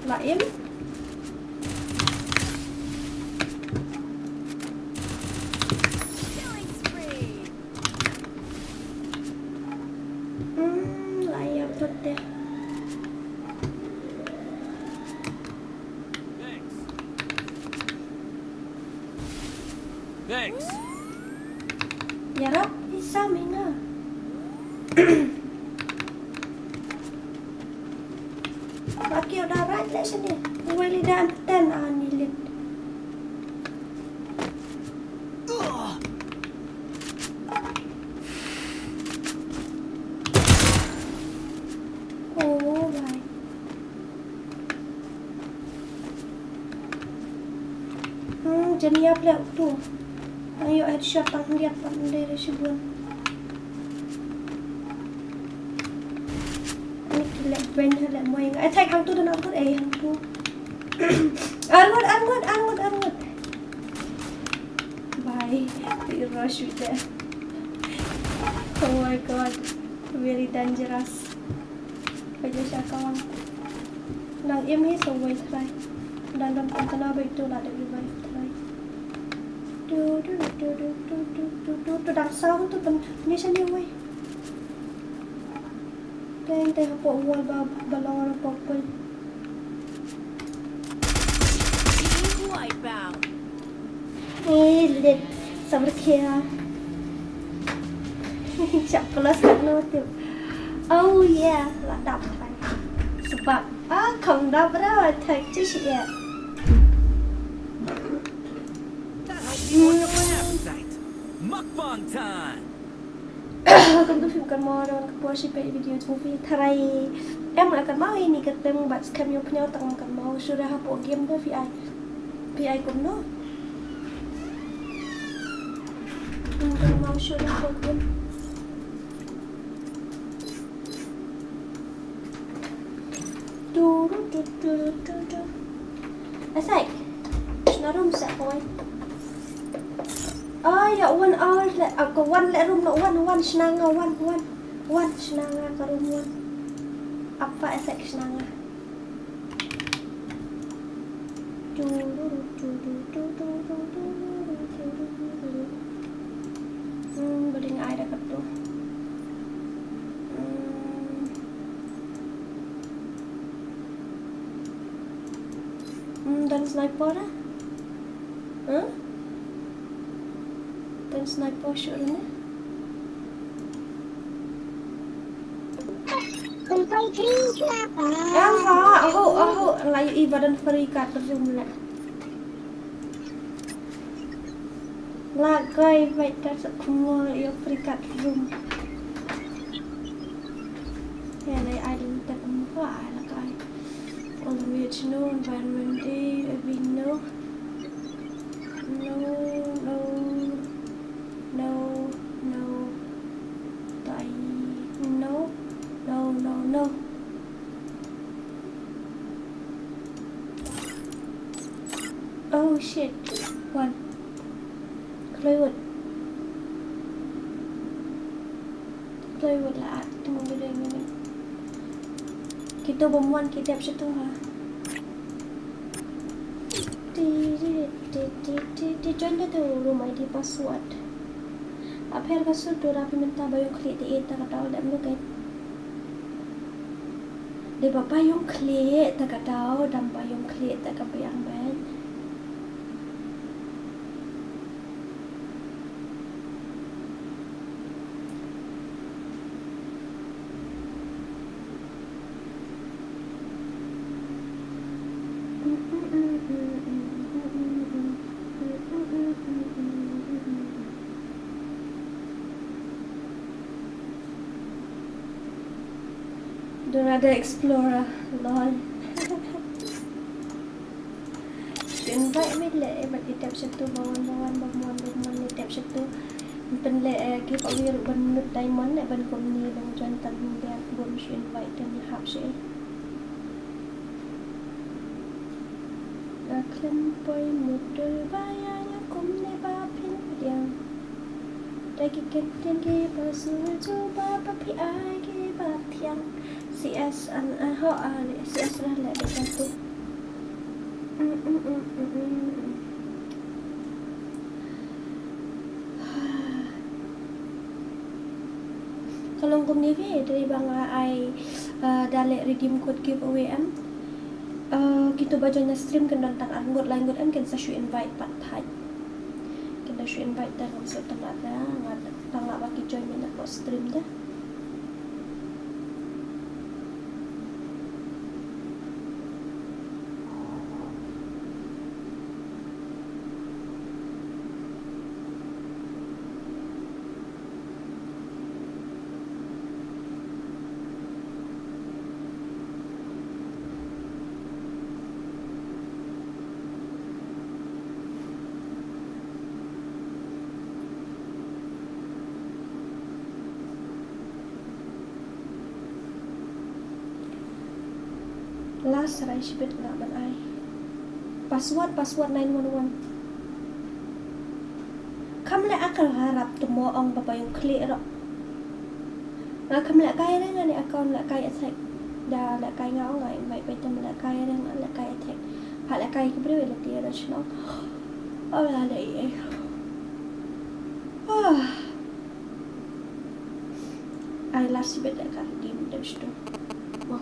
La im. Killing spree. Hmm, la ïa put de. Thanks. Thanks. Ïarap, isa minga. Laki udah right le sini. Wali dan ten ani lit. Oh, bhai. Hmm, jan ïap leh utu. Tang ïoh headshot tang khyndiat pat ym dei re shibun. Ani ki leh beiñ ha leh moi. Ai thait hangtu da nang kut ei hangtu. Arngut, arngut, arngut, arngut. Bye. Rush with that. Oh my god. Very dangerous. Pwede siya kawang. Nang im hi sa wait try. Dan dan pantana ba ito la da revive try. Du du du du du du du du du dang sound tu pen ni siya ni wai. Teng teng hapoh wall ba ba long hapoh pun. Team wipeout. Ni lit sabar kia. Chak plus kat no tip. Oh yeah, la dap pai. Sebab ah kham dap ra thak chi shi ya. That helped me work up my appetite. Mukbang time. Kum tu phim kynmaw da wan kynmaw shi peit video jong phi tharai. Em nga kynmaw ïa ini ka tem bad skhem ïa u pynïaw tang nga kynmaw shuh da hapoh game da phi ai. Phi ai kumno? Nga kynmaw shuh da hapoh game. Tu, tu, tu, tu, tu, tu. Asai. Shna room sa koi. Ah, ya, one hour le, ah, ko one le room no, one, one, shna nga, one, one. One, shna nga ka room one. Apa asai shna nga. Hmm, ba ding ai da katto. Hmm. Hmm, don sniper ah? Huh? Don sniper shuh ne? Em ha, aho, aho, la ïohi ba don free card room leh. La kai bait da sa kumno ïoh free card room. Yeah, they I didn't tap on the fire, like I always know environment day, we know. No, no, no, no, bye. No, no, no, no. Oh shit. One. Kloi wut. Kloi wut la at temu bidai mini. Kito bom wan ki tep shitu ha. Ti, ti, ti, ti, ti, ti, join da tu room I D password. Apher ka su tu rapi mynta ba yung khlieh ti e ta ka tau dep nu kai. Dei ba ba yung khlieh ta ka tau, dam ba yung khlieh ta ka biang bet. Dora the Explorer, lol. Invite me leh, eh, bad i tep shitu, ba wan, ba wan, ba wan, ba wan, i tep shitu. Pynleh, eh, giveaway ruh ban lut diamond, eh, ban kumne, ban join tang biang, bun shu invite, te ngi hap sha, eh. Ka khlem poi mudur ba ïa ïa kumne ba phin pdiang. Da ki kyntien ki ba sur jubab ba phi ai ki ba thiang. C S an, eh, ho, ah, C S lah leh da ka tu. Mm, mm, mm, mm, mm, mm. Ka long kumne phi, dei ba nga ai, eh, da leh redeem code giveaway em. Eh, kito ba join na stream kin don tang ar ngut lai ngut em, kin sa shu invite pat thait. Kin da shu invite, tang ngam shu tang da, nga tang ba ki join mynta ko stream da. Last rai shibit lah ban ai. Password, password nine one one. Kham leh akal harap tu mo ong ba ba yung khlieh ro. Nga kham leh kai reng ani account leh kai attack. Da leh kai nga ong nga invite bai tem leh kai reng leh kai attack. Ha leh kai ki briew leh ti ro shnong. Oh la leh i. Ah. Ai last bit da ka redeem da shitu. Mo.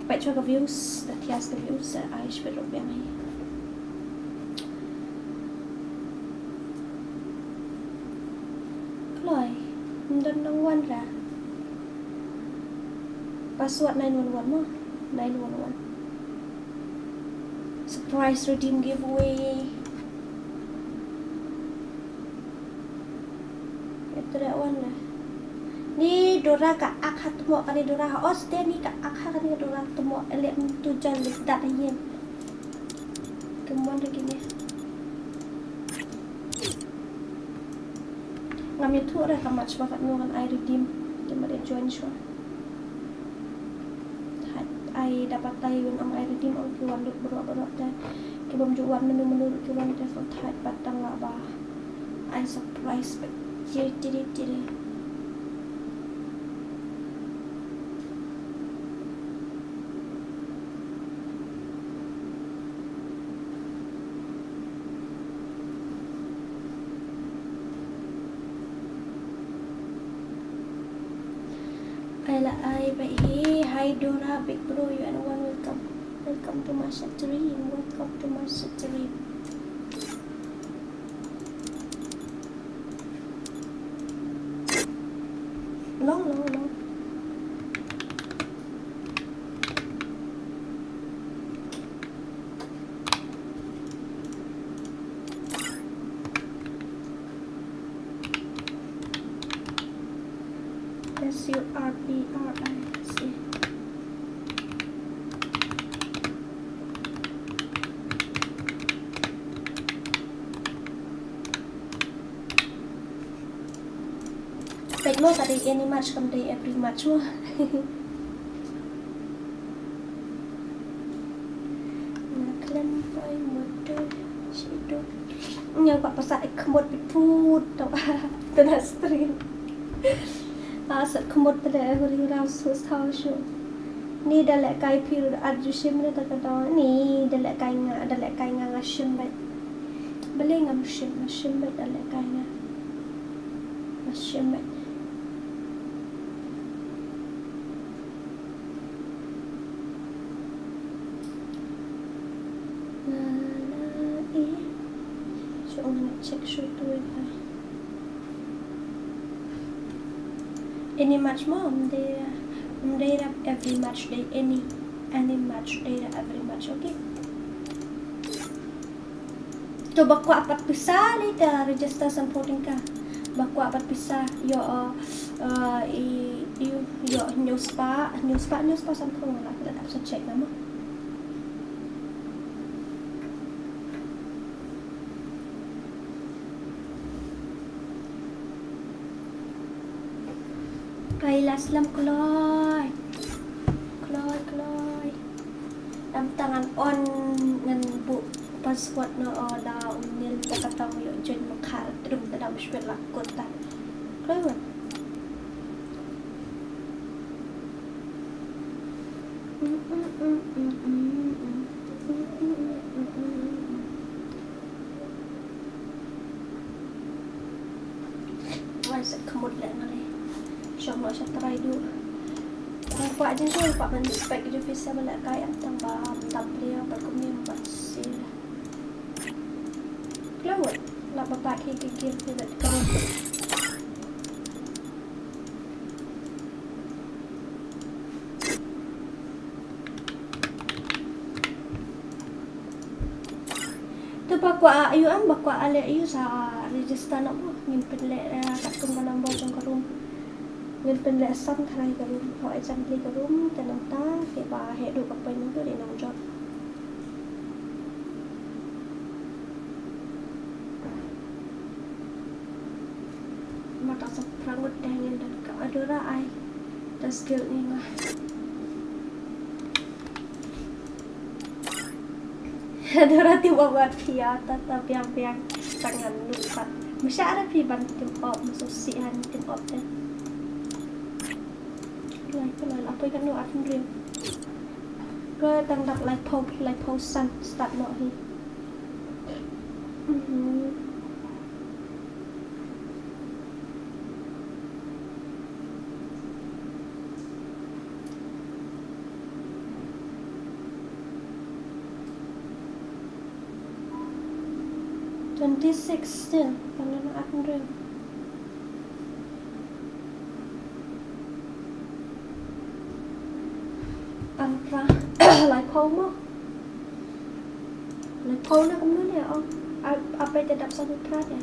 Peit shuwa ka views, da thias ka views, da ai shibit ruh biang hi. Kloi. Ym don nang wan ra. Password nine one one mo. Nine one one. Surprise redeem giveaway. Ïa treh wan la. Ni Dora ka ak ha tmoh kane Dora ha os te ni ka ak ha kane Dora tmoh ele tu jan le dat yen. Kemon lagi ni. Ngam ïathuh re ka match ba katno ngan ai redeem. Te ma de join shuwa. Thait ai da batai un ong ai redeem ong ki wan lut baroh baroh te ki bym ju wan mynno mynno ruh ki wan te so thait pat tang lah ba ai surprise ba jiri jiri jiri. Ai la ai ba hi, hi Dora, big bro, you are one welcome. Welcome to my stream. Welcome to my stream. Long, long, long. S U R P R I C. Peit mo, ka dei any match, kam dei every match mo. Na khlem poi mut tu shi tu. Nga kwah pasa ek khmut bit put tu. Tu na stream. Ah, sat khmut tu le huri rau su stau shu. Ni da lehkai phi ruh at ju shim ne ta ka dong. Ni da lehkai nga, da lehkai nga nga shim beit. Balei ngam shim, nga shim beit da lehkai nga. Nga shim beit. Na, na, eh. Shu ong na check shu tu eh. Any match mo, ym dei, ym dei da every match dei any, any match dei da every match, okay? To ba kwah pat pisa lei te register sanphew tyngka. Ba kwah pat pisa ïoh, uh, uh, i, i, ïoh hynñiew spah, hynñiew spah, hynñiew spah sanphew nga la, la dap sa check nga mo. Ai la slem kloi. Kloi, kloi. Dam tang ngan on ngan buh password noh, o da u Nil da kata u ïoh join ma khar trum ta da u shuet la kut ta. Kloi wan. Ai, sat khmut leh nga lei. Shong noh sha trai duh. Nga kwah jin jong, kwah ban spek ju pisa ba lehkai, em tang ba, em tang plia, ba kumne ba sila. Kloi wat, la ba ba ki ki ki ki ki. To ba kwah ïoh, em ba kwah leh ïoh sa register noh mo. Ngin pynleh, eh, katkum ka number jong ka room. Ngin pynleh san tharai ka room. Ho, eh, san tharai ka room, te nangta, te ba heh duh ka point to dei nang jop. Mata sa prangut dang in dan ka Adora ai. Das gil ni nga. Adora ti wa wat pia ta ta biang biang tangan nupat. Masha ada pi ban tim op musu si han tim op te. Lai ko lai la poi kan nu at rim. Ko tang dap lai pau lai pau san start no hi. Mhm. Twenty sixteen, panon at ring. An pra, lai pau mo. Lai pau na kumno ne, oh. A, a pai te dap sa pra ne.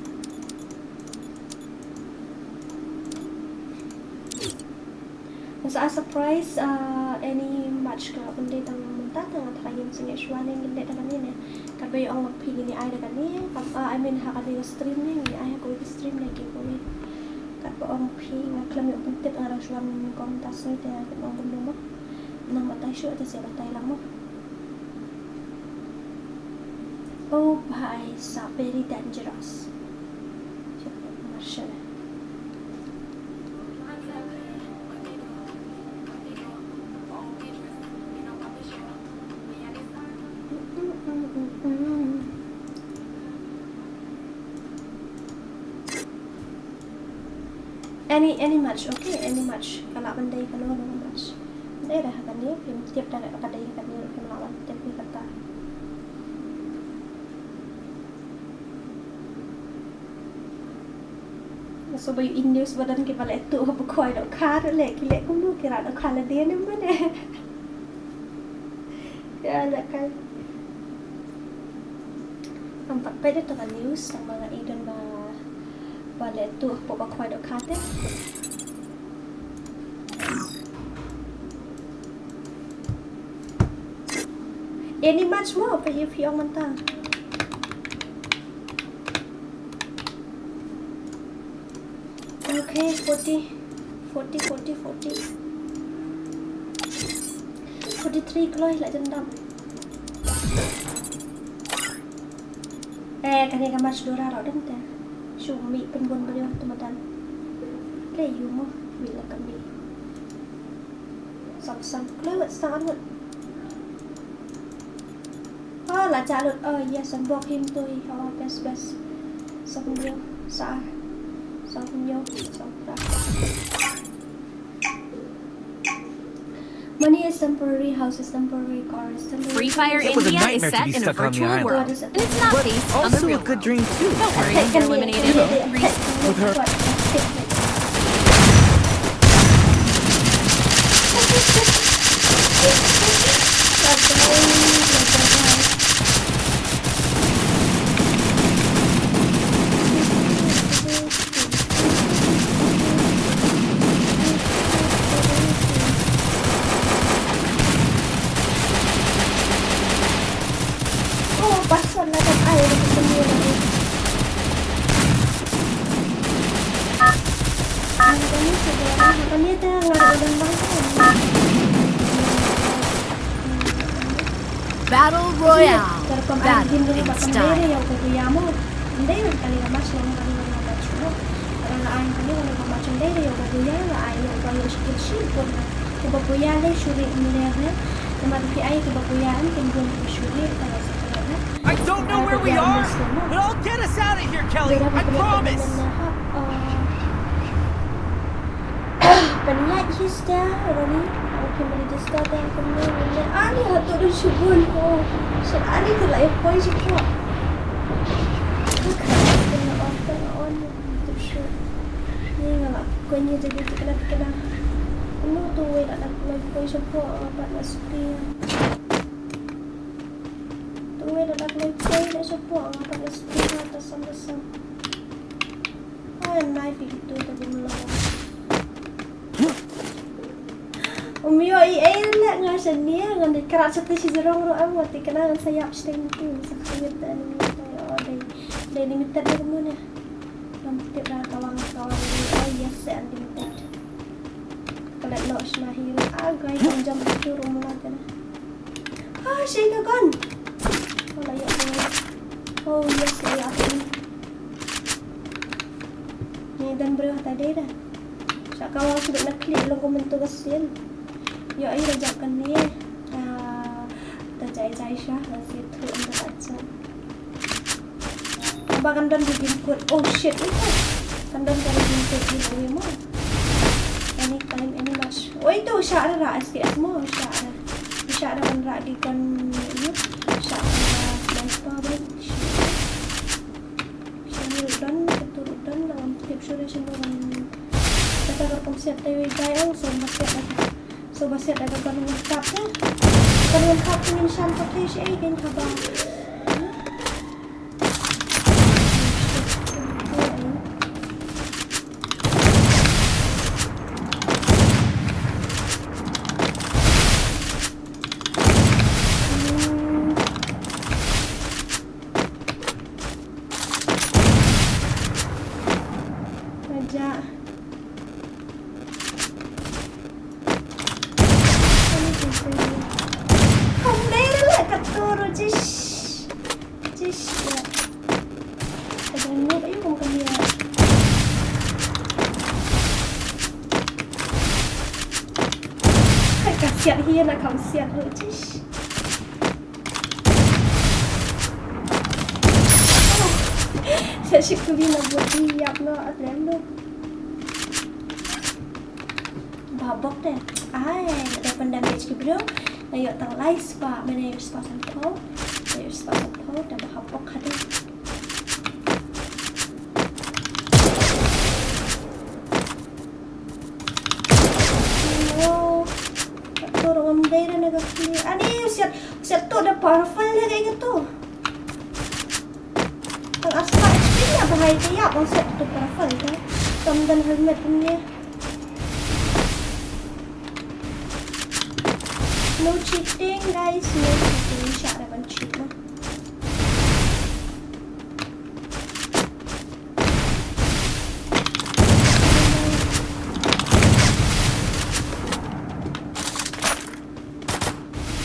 Sa a surprise, ah, any match ka la pynleh tang mynta tang nga tharai ngin sngewsih shuwa ne ngin leh da kane ne. Katba ong phi ngin ai da kane, kam, ah, I mean ha kane ka stream ne, ngin ai ha kawei ka stream ne giveaway. Katba ong phi nga khlem ïoh pyntip nga dang shuwa ngin kong ta sngi te nga khlem ong kumno mo. Nang batai shuh te sa batai lang mo. Oh bhai sahb, very dangerous. Marshal. Any, any match, okay? Any match. Ka lah ban dei kano kano match. Dei da ha kane, phim tip da ka dei ha kane, phim lah ban tip ïa kata. Sa ba ïohi news ba don kiba leh tuh ha ba khwai dohkha ruh leh, ki leh kumno, ki rah dohkha lade ne mane. Ïa leh kai. Ngam pat peit ïa ka news tang ba nga i don ba, ba leh tuh ha ba khwai dohkha te. Any match mo, phi, phi ong mynta. Okay, forty, forty, forty, forty. Forty-three kloi la jan dam. Eh, kane ka match Dora ruh dang te. Shu mih pynbun briew te madan. Le ïu mo, mih la ka mih. Sam sam kloi wat sa anut. Oh, la jah lut. Oh, yes, am bok him tu hi. Oh, best, best. Sam briew, sa. Sam nyo, sam pra. Money is temporary, house is temporary, car is temporary. Free Fire It was a India is nightmare to set be in a stuck on the virtual island. World, and it's not But based on the also real a good world. Dream too. Don't worry, you're eliminated. You know, Three with her. Oh, pasal lah kat air, kat sini lagi. Ang kami sa dua, ang kami ata nga ada bang. Battle Royale. Battle, it's time. Ndai kali ka match long kali ka match mo. Kala ai kali ka match ndai ïa ka buya la ai ïa ka ïa skill shield pun. Ka buya le shuri ni le. Ka mat ki ai ka buya an kin bun ki shuri ka la sa kala. I don't know where we are, but I'll get us out of here, Kelly. I promise. Pynïaid hi sta, Ronnie. Aku kembali register dah kena. Ani hatu dah shibun ko. Shit, ani tu lah ya poi shibun. Kena off, kena on. Tu shit. Ni nga lah kau ni jadi kena, kena. Kamu tu wei lah nak poi shibun, apa nak sepi. Tu wei lah nak poi dah shibun, apa nak sepi, atas sama sama. Ai, nai phi tu ta bym long. Um ïoh ei ei leh nga shane, ngan dei krat shatei shi jrong ruh em, wat te kane ngan sa ïap shatei tu, sa khmih da ni. Oh, dei, dei limited ne kumno ne. Ngam tip ra kawang, kawang ni. Oh yes, se unlimited. Ka leit noh shna hi ruh. Ah, guys, ngam jam tu ruh mula te na. Ah, shei ka gun. Oh, la ïoh. Oh yes, la ïoh. Ni don briew ha ta dei da. Sha ka wang shu na click long ko mynta ka sien. Ïoh ai la jap kane. Ah, ta jai jai sha la si thu ynda ta jap. Ba kan don redeem code. Oh shit, ito. Kan don ka redeem code giveaway mo. Anytime, any match. Oh, ito, shah ra S K S mo, shah ra. Shah ra ban ra di kan, you know, shah ra sniper ba. Shah ra don, betul don, dalam tip sudah semua kan. Kata ka konsep tayo jai ang, so masih ada. So ba siat da ka gun lengkap te. Gun lengkap te ngin sham pat te shaei kein haba. Aja. Kam dei la katto ruh, jish. Jish, ïa. Ka dang noob, ayu kum ka mia. Ka siat hi na kam siat ruh, jish. Sa shi kuli na bot ïap na atlem no. Ba bok te. Ai, da pynda damage ki bro. Na ïoh tang lai spah, mane ïoh spah san phew. Ïoh spah san phew, da ba bok hade. Wow. Katto ruh ngam dei re na ka kli. Ani, siat, siat to da powerful le ka ito. Tang ar spah H P ïa ba hai te ïa, ong siat to powerful te. Kam don helmet pun ye. No cheating, guys, no cheating. Shah re ban cheat mo.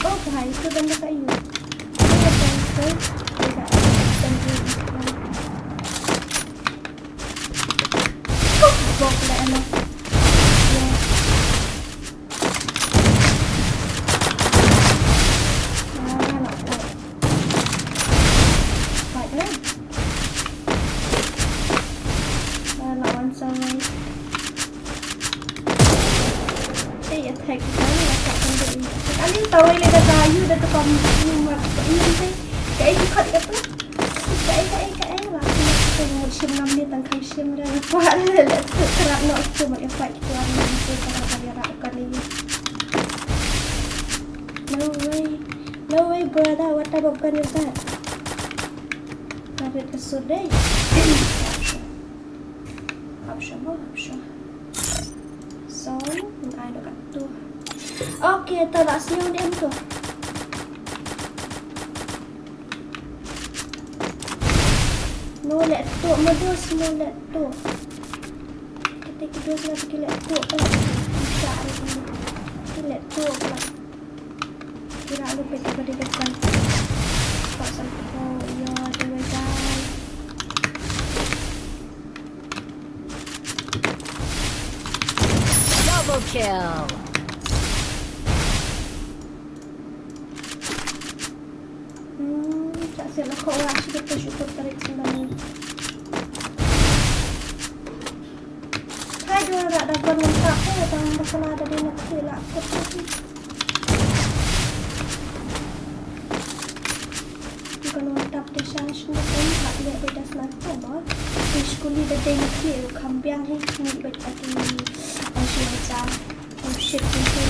Oh, bhai, itu benda kayu. Ini ada itu. Tidak ada. Oh, bok dah emang. Ya. Ah, nak kuat. Fight lah. Ah, lawan Sarai. Ei, attack ka ni, attack kan dei. Ani tawai le da kayu da tu kam ni mat. Ini sih. Kayu kat ka tu. Kayu, kayu, kayu lah. Aku nak tu mut shim ngam ni tang kai shim da. Kuat le le tu kerat nok tu mat ya fight kuat ni tu kerat ya rak kan ni. No way. No way, brother. What type of gun is that? Karet ka sut dei. Hap shwa mo, hap shwa. So, ngan ai da katto. Okay, to la sniew ne em to. No leh to, ma dos no leh to. Kita ki dos na ki leh to ka. Ki leh to ka. Kira lu peta pada depan. Pak Santo, ya, dua guys. Double kill. Hmm, tak siap nak kau lah, syukur, syukur tarik sembang ni. Hai, dua rak dagon lengkap, eh, tang bakala ada dia nak klik lah, kau tu. Bukan mantap deh, sha shnong pun hap liat deh da sniper ba. Te skuli da dei na khlieh ruh kham biang hi, ni bad ati. Oh shit, oh shit, oh shit.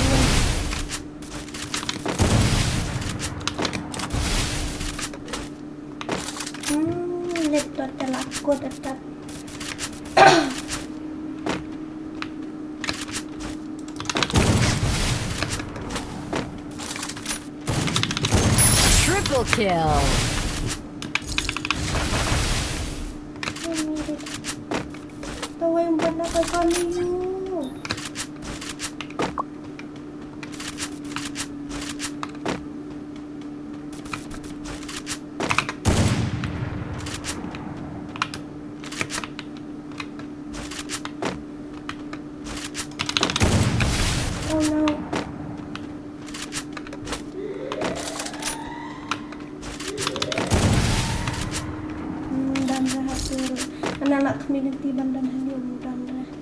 Hmm, laptop te la kot atat. Triple kill. Tawai umpat na kami. Oh no. Hmm, dan rehat dulu. Ana lak community ban dan hali um dan rehat.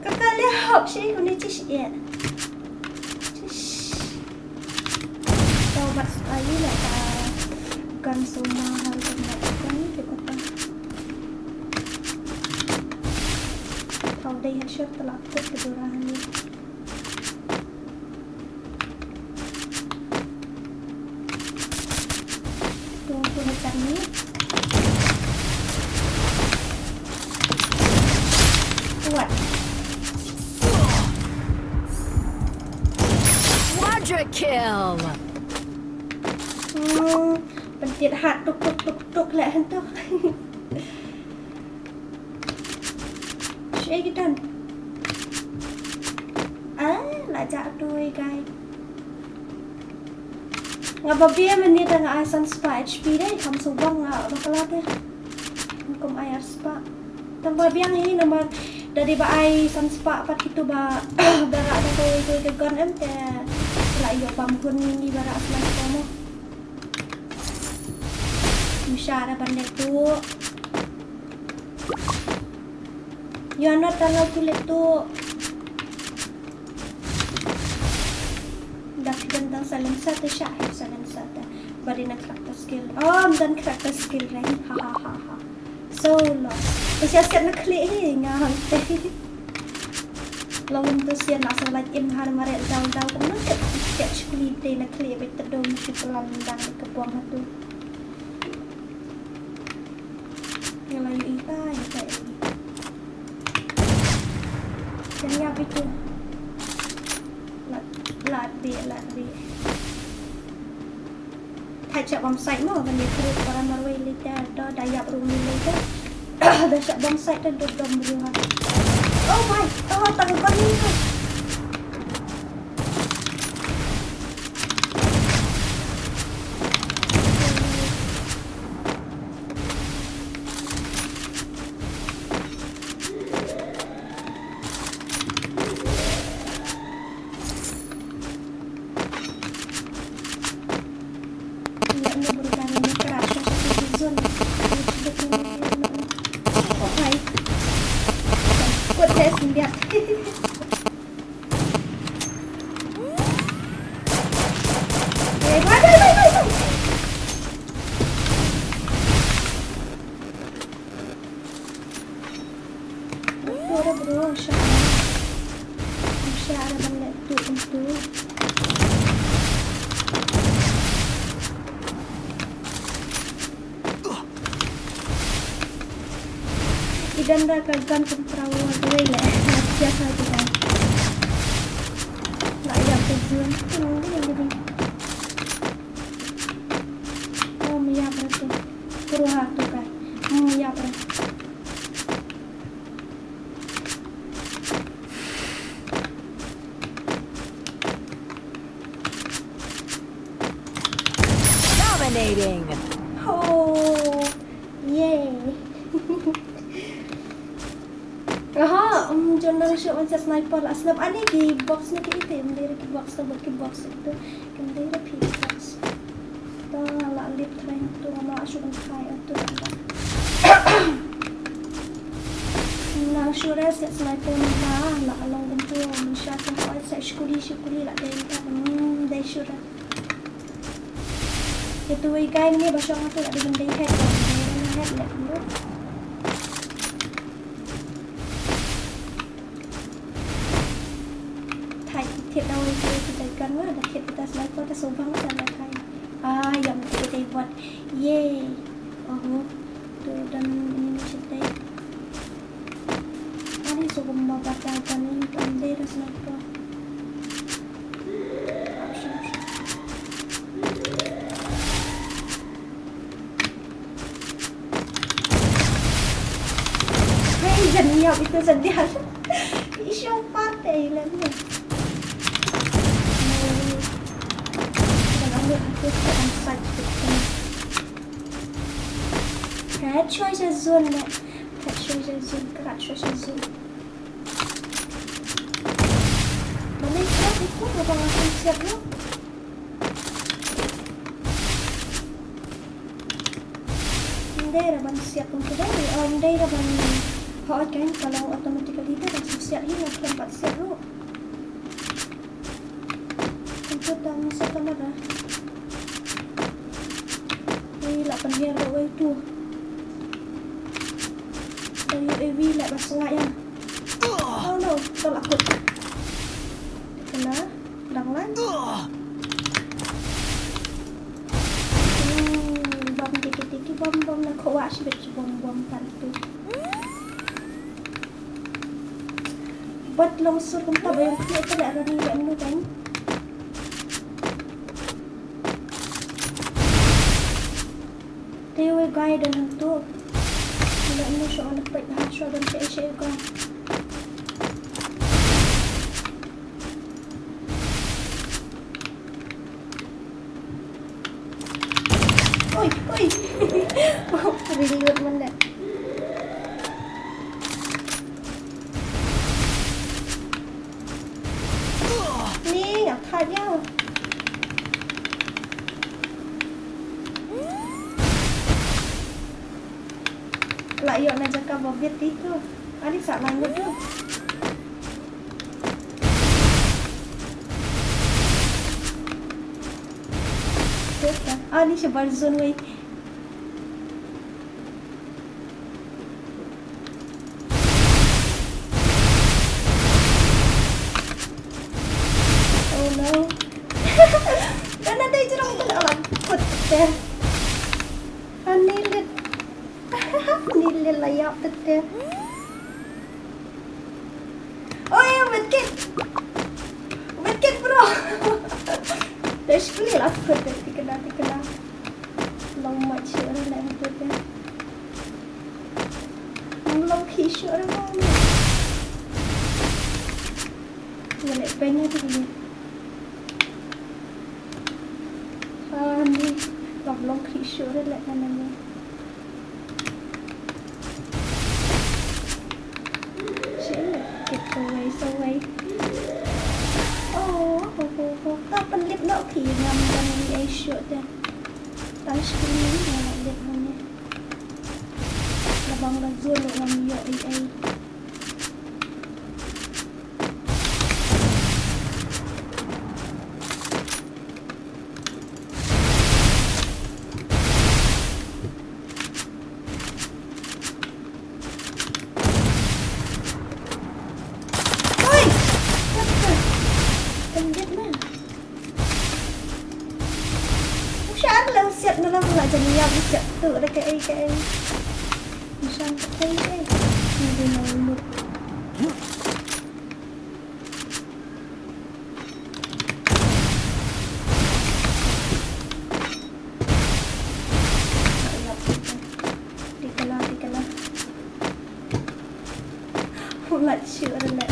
Ka kali hap shi kuni ci shi ya. Ci shi. Tau bat ayu la ta gan suma hal kan la kan ni ke kota. Tau dei ha shot la kot ke dora hani. Tunggu macam ni. Kuat. Quadra kill. Hmm, pentit hat tuk tuk tuk tuk lah tu. Shit, kita. Ah, la jak tu, guys. Nga ba bia mynta nga ai san spah H P dei, kam subang nga bakla te. Kum ai ar spah. Tang ba biang hi namar da dei ba ai san spah pat kitu ba, ba ra da kawei kawei ka gun em te. La ïoh bam gun ni ba ra sniper mo. Musha da ban de tu. You are not allowed to let to. Dak dan tang silencer te sha, eh, silencer te. Bari na character skill. Oh, dan character skill rai. Ha ha ha ha. So lost. Te sha siat na khlieh hi nga hang te. Long to siat na sa lait im har mare dau dau kan na ket ket shkli te na khlieh bet te dom shi pelan dan ke buang hatu. Nga la ïohi ta, ïohi ta, ïohi. Kan ïap itu. Ri la ri. Thait shah bam sait mo, ban ïa kru para marwei lei te, da da ïap rum lei te. Da shah bam sait te dum dum ru ha. Oh my, oh tang ban ni ha. Ora bro, sha. Sha ara ban leh tu tu. Idan da ka gan kum perawa dua le. Biasa kita. Lah ya tu jun. Oh, ya berarti. Pura tu kan. Hmm, ya berarti. Dominating. Oh, yay. Aha, um, jon nang shu on sa sniper la snap ani ki box na ki item, dei ki box na ki box tu. Kan dei da phi box. Ta la lip trai tu ma shu kan trai tu. Nang shu res ya sniper na la long kan tu. Sha sa oi sa shkuli shkuli la dei ta. Hmm, dei shu res. Itu wei guy ni ba shong tu la dei kan dei head. Dei head la tu. Thait thied da wei thied da kan wa da thied da sniper da sobang sa da kai. Ah, yam thied da bot. Yay. Oho. Tu dan ini ni thied da. Ani so kum ba ba da kan ni kan de da sniper. Hey, jan ïap itu jan ïap. Isyu partai lah ni. Jangan lupa aku akan side kita. Kat shuwa sha zone le. Kat shuwa sha zone, kat shuwa sha zone. Mana siap itu, abang akan siap lu. Ndei ra ban siap kum kdei, oh, ndei ra ban hot kan, ka long automatically te, ban siap hi, nga khlem pat siap ruh. Kum kata, nga siap tamar ra. Ui, la pynhiar ruh wei tu. Da U A V la ba snga ïa. Oh no, to la kut. Kena. Dang lan. Hmm, bom tiki tiki bom bom na ko wa shibit bom bom kan tu. Bat long sur kum ta ba ïa tu ta la rani ba nu kan. Te wei guy don hangtu. Ila ino shu on pek ha shu don pek shu guy. Oi, oi. Reload man da. Ni nga thait ïa. La ïoh na jaka ba bit ito. Ani sa lang lut lut. Ani shabar zone wei. Oh no. Kana dei jrong kana alam. Kut te. Ani lit. Ani lit la ïap te. Oh ya, medkit. Medkit, bro. Te shkli la kut te tikna tikna. Long mat shuh re leh kut te. Long khi shuh re ba ni. Nga leh peng ïa te ni. Ah, ni. Long long khi shuh re leh na ni. Shit, get away, so away. Oh, oh, oh, oh. Ka pynlip noh phi ngam don ei ei shuh te. Tang shkli nga la lip hangne. Labang la zul ngam ïoh ei ei. Oi! What the? Kan get na. Ushar la usiat na la la jani ya usiat tu da kaei kaei. Ushar kaei kaei. Ni di na lut. Tikala, tikala. Ulat shuh re leh.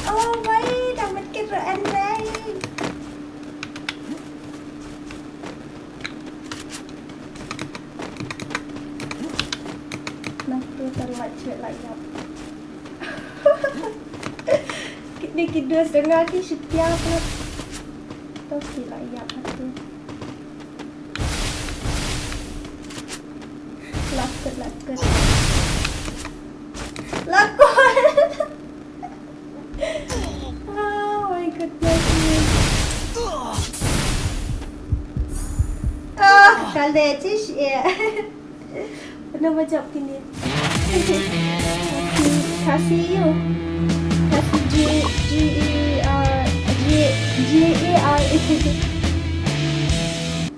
Oh my, dang medkit re en re. Nangtu te la shuh la ïap. Kine ki dos dang ki shu tiap. To ki la ïap hatu. Lakut, lakut. Lakut. Oh my goodness me. Ah, kal de chish e. Pynah ba jop kine. Khasi ïa u. Khasi G, G E R, G, G E R E.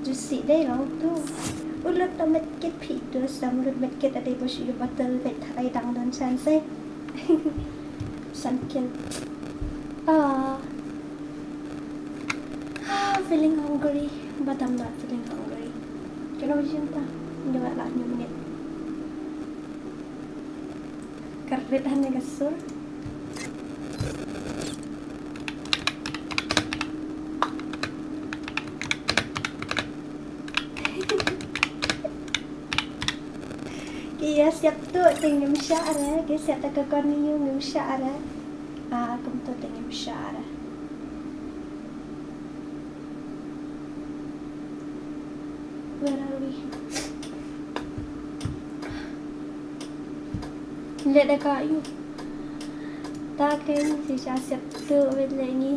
Juicy dei long tu. U lut ta medkit phi tu, sam lut medkit, ade ba shu ïa battle bad tharai dang don chance. San kill. Ah. Ah, feeling hungry, but I'm not feeling hungry. Kano jin ta? Nyo la nyo minit. Ka rit hangne ka sur. Ki ïa siap tu te ngim shah re, ki siap ta ka kon ni ngim shah re. Ah, kumtu te ngim shah re. Where are we? Leh da ka yu. Ta ken si sha siap tu wet le ngi.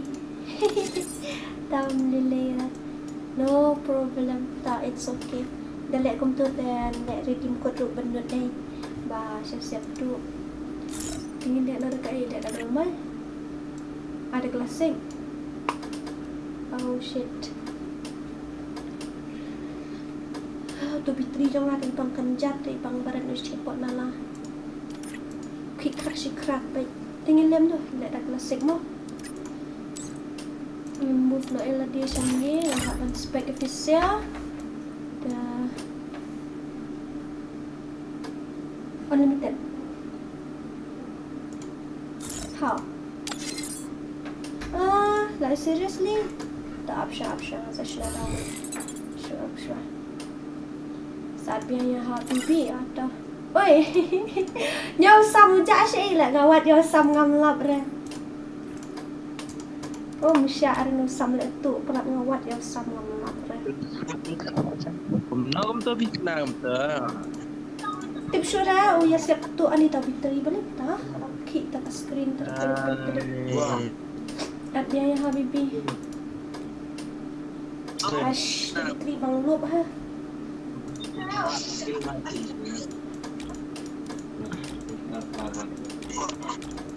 Tam lele ra. No problem ta, it's okay. Da leh kumtu te leh redeem code ruh ban lut dei. Ba sha siap tu. Ngin leh na da ka i leh da ka mai. Ada classic. Oh shit. Ah, tu battery jong nga kan pang kan jat, tu pang barat nu chipot nala. Khik khak shi khrak bai. Tingin lem tu, leh da classic mo. Move no ela dia shangi, nga hap ban spec official. Da. Unlimited. How? Ah, like seriously? Ta ap sha, ap sha, sa shna da. Sure, sure. Sat biang ïa ha bibi ata. Oi. Nyaw sam ja shi la nga wat ïa sam ngam lap re. Oh, msha ar nu sam le tu prak nga wat ïa sam ngam lap re. Kum no kum to bi na kum to. Tip shu da u ïa siap tu ani ta battery balik ta. Ki ta ka screen ta. At dia ya habibi. Ash, battery bang lup ha.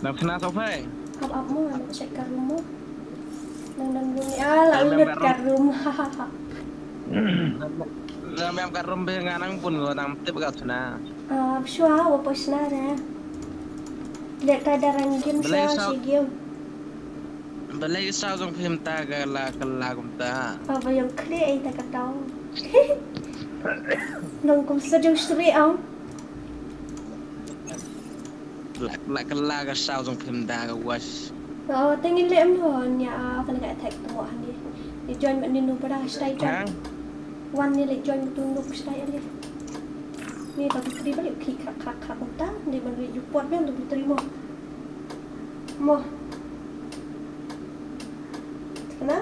Nap sana sofa. Ap ap mo, ap check ka room mo. Nang nang room ni, ah, la lut ka room. Nang mem ka room be nganang pun go nang tip ka sna. Ah, shwa wa po sna re. Lek ka darang game shwa shi game. Lei saw jong phi mynta ka la kylla kumta. Ba ba ïong khlieh ïa ta ka tong. Nong kum sa jong sri ong. La la kylla ka saw jong phi mynta ka was. Oh, te ngin leh em no nia, ah, ka la ka attack tu mo hani. Ni join ma ni nu pada stai join. Hang? Wan ni leh join tu nu stai ali. Ni ta putri balik khi khrak khrak khrak kumta. Ni ban ri ju pot ben tu putri mo. Mo. Kena?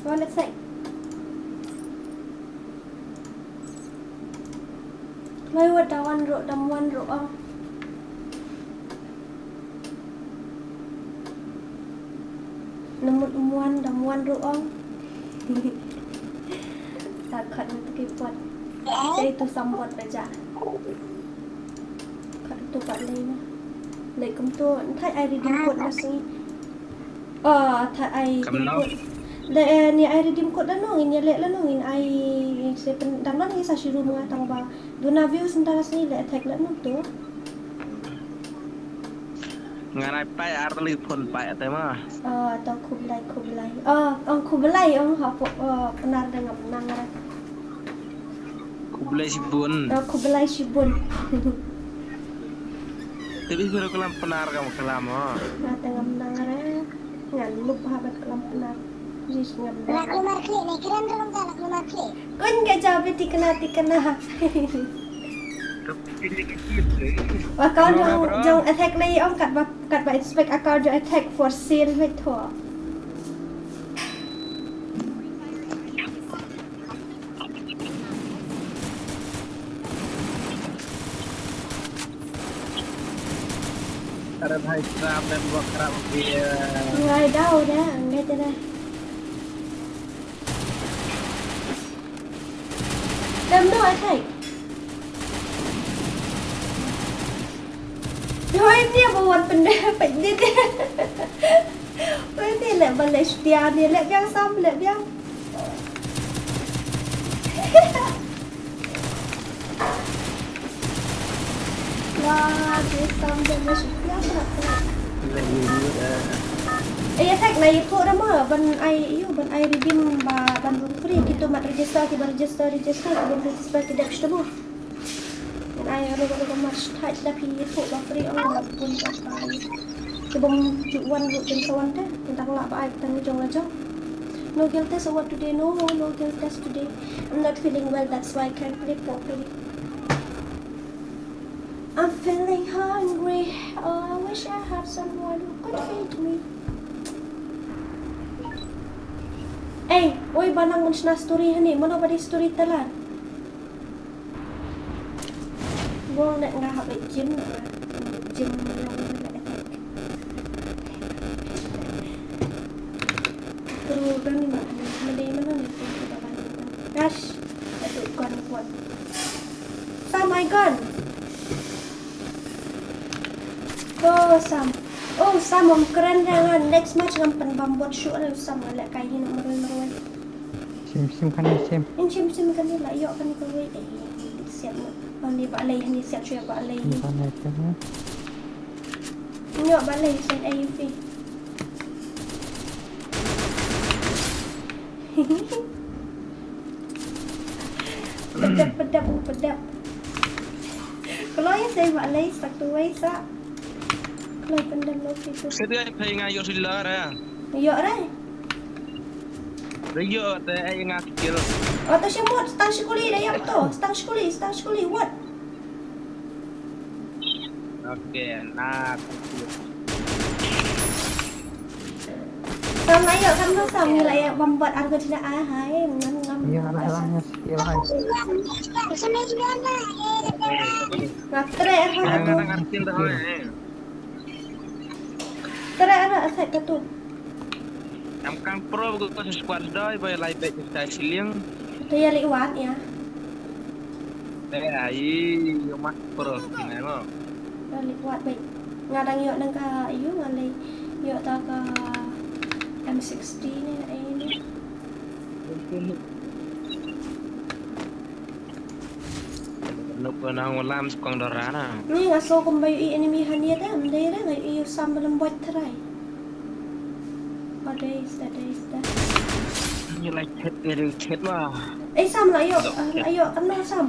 Go on, let's say. Kloi wat da wan ruh, dam wan ruh ong. Namut muan da muan ruh ong. Ta khat ntu ki pot. Sei tu sambot da ja. Khat tu pat lei na. Lei kum tu nthai ai redeem code na sngi. Oh, nthai ai redeem code. Da, eh, ni ai redeem code la nong in ya leh la nong in ai se pen dang nong in sa shiru nga tang ba. Duna views nta ka sngi leh attack la nong tu. Nga nai pai ar li phone pai ate ma. Oh, to khublai khublai. Oh, ong khublai ong hapo, oh, pnar da ngam nang ra. Khublai shibun. Oh, khublai shibun. Te bi biro kalam pnar kam kalam oh. Nga te ngam nang ra. Ngan lup ha ban kalam pnar. Jis ngam nang. Lak lumar klik ni kiran dalam jalak lumar klik. Kun ka jabi tikna tikna. Account jong jong attack lei ong kat ba kat ba expect account jong attack for sale wait ho. Are bhai, khrap em, ba khrap em, eh. Ngai dau da, ngai te da. Dam no attack. Hoi ni ba wan pynde pynde. Hoi ni leh ba leh setia ni leh biang sam leh biang. Wah, dia sam dia leh setia sangat. Eh, attack na ïathuh ra ma ban ai ïu ban ai redeem ba ban rung free kito mat register ki ba register register ki ba register ki dep shtemo. Ngan ai ruh ruh mat sthait da phi ïathuh ba free ong ba bun ba ba. Ki bym ju wan ruh kin sa wan te. Ngan tang lah ba ai tang jong la jong. No guild test over today. No, no guild test today. I'm not feeling well, that's why I can't play properly. I'm feeling hungry. Oh, I wish I have someone who could feed me. Ei, oi, ba nang mun shna story hani, mano ba dei story teller. Bong ne nga hap gym, gym long ne attack. Kru gani ma, ma dei mano ne tu ba bani. Gosh, atu gun what? Sam, ai gun. Oh, Sam. Oh, Sam, ym kren re nga. Next match ngam pynbam bot shuh re, Sam, nga leh kai hi na marwei marwei. Shim, shim kane, shim. In shim, shim kane la ïoh kane kawei. Eh, siap na. Ani ba lei ni siap shuwa ba lei ni. Kane te na. Ïoh ba lei sen A U P. Pedap, pedap, pedap. Kloi sei ba lei sak tu wei sa. Kloi pendam lo kitu. Sedi ai phai nga ïoh sila re. Ïoh re. Re ïoh te ai nga kill. Oh, to shimut, stang shikuli da ïap to. Stang shikuli, stang shikuli, what? Okay, na. Sam la ïoh, Sam la, Sam la ïoh bam bot Argentina ah, hai, ngam ngam. Ïa, lah, lah, ïa, ïa, lah. Nga treh ha. Nga nang Argentina hai. Treh ha, asai ka tu. Em kang pro ko ko squad doi boy lai bet stai siling. Te ïa leh wat ïa. Te ai yo mat pro kine mo. Ïa leh wat bet. Nga dang ïoh nang ka ïu nga leh ïoh ta ka M sixty ne ai ne. Nuk nang walam skong dora na. Ni nga so kumba ïohi enemy hane da, ym dei re nga ïohi u Sam ba lem bot trai. O dei, sda dei, sda. Ni lai chet, ni lai chet ma. Eh, Sam, la ïoh, la ïoh, kan Sam.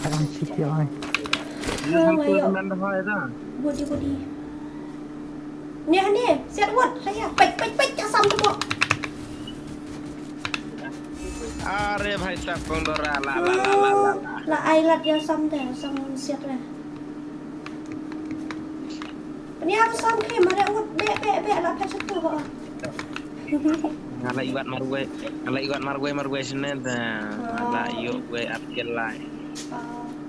Arang chet ïoh ai. Ni la ïoh. Nan da hai da. Budi, budi. Ni hane, siat wat, saya. Pek, pek, pek, ka Sam tu. Are bhai sab kong dora la la la la la. La ai lat ïa Sam te, Sam siat le. Ni aku Sam ke mare ut be be be la phet satu ho. Ngala iwat marwei, ngala iwat marwei marwei senen te. Ngala ïoh wei at kelai.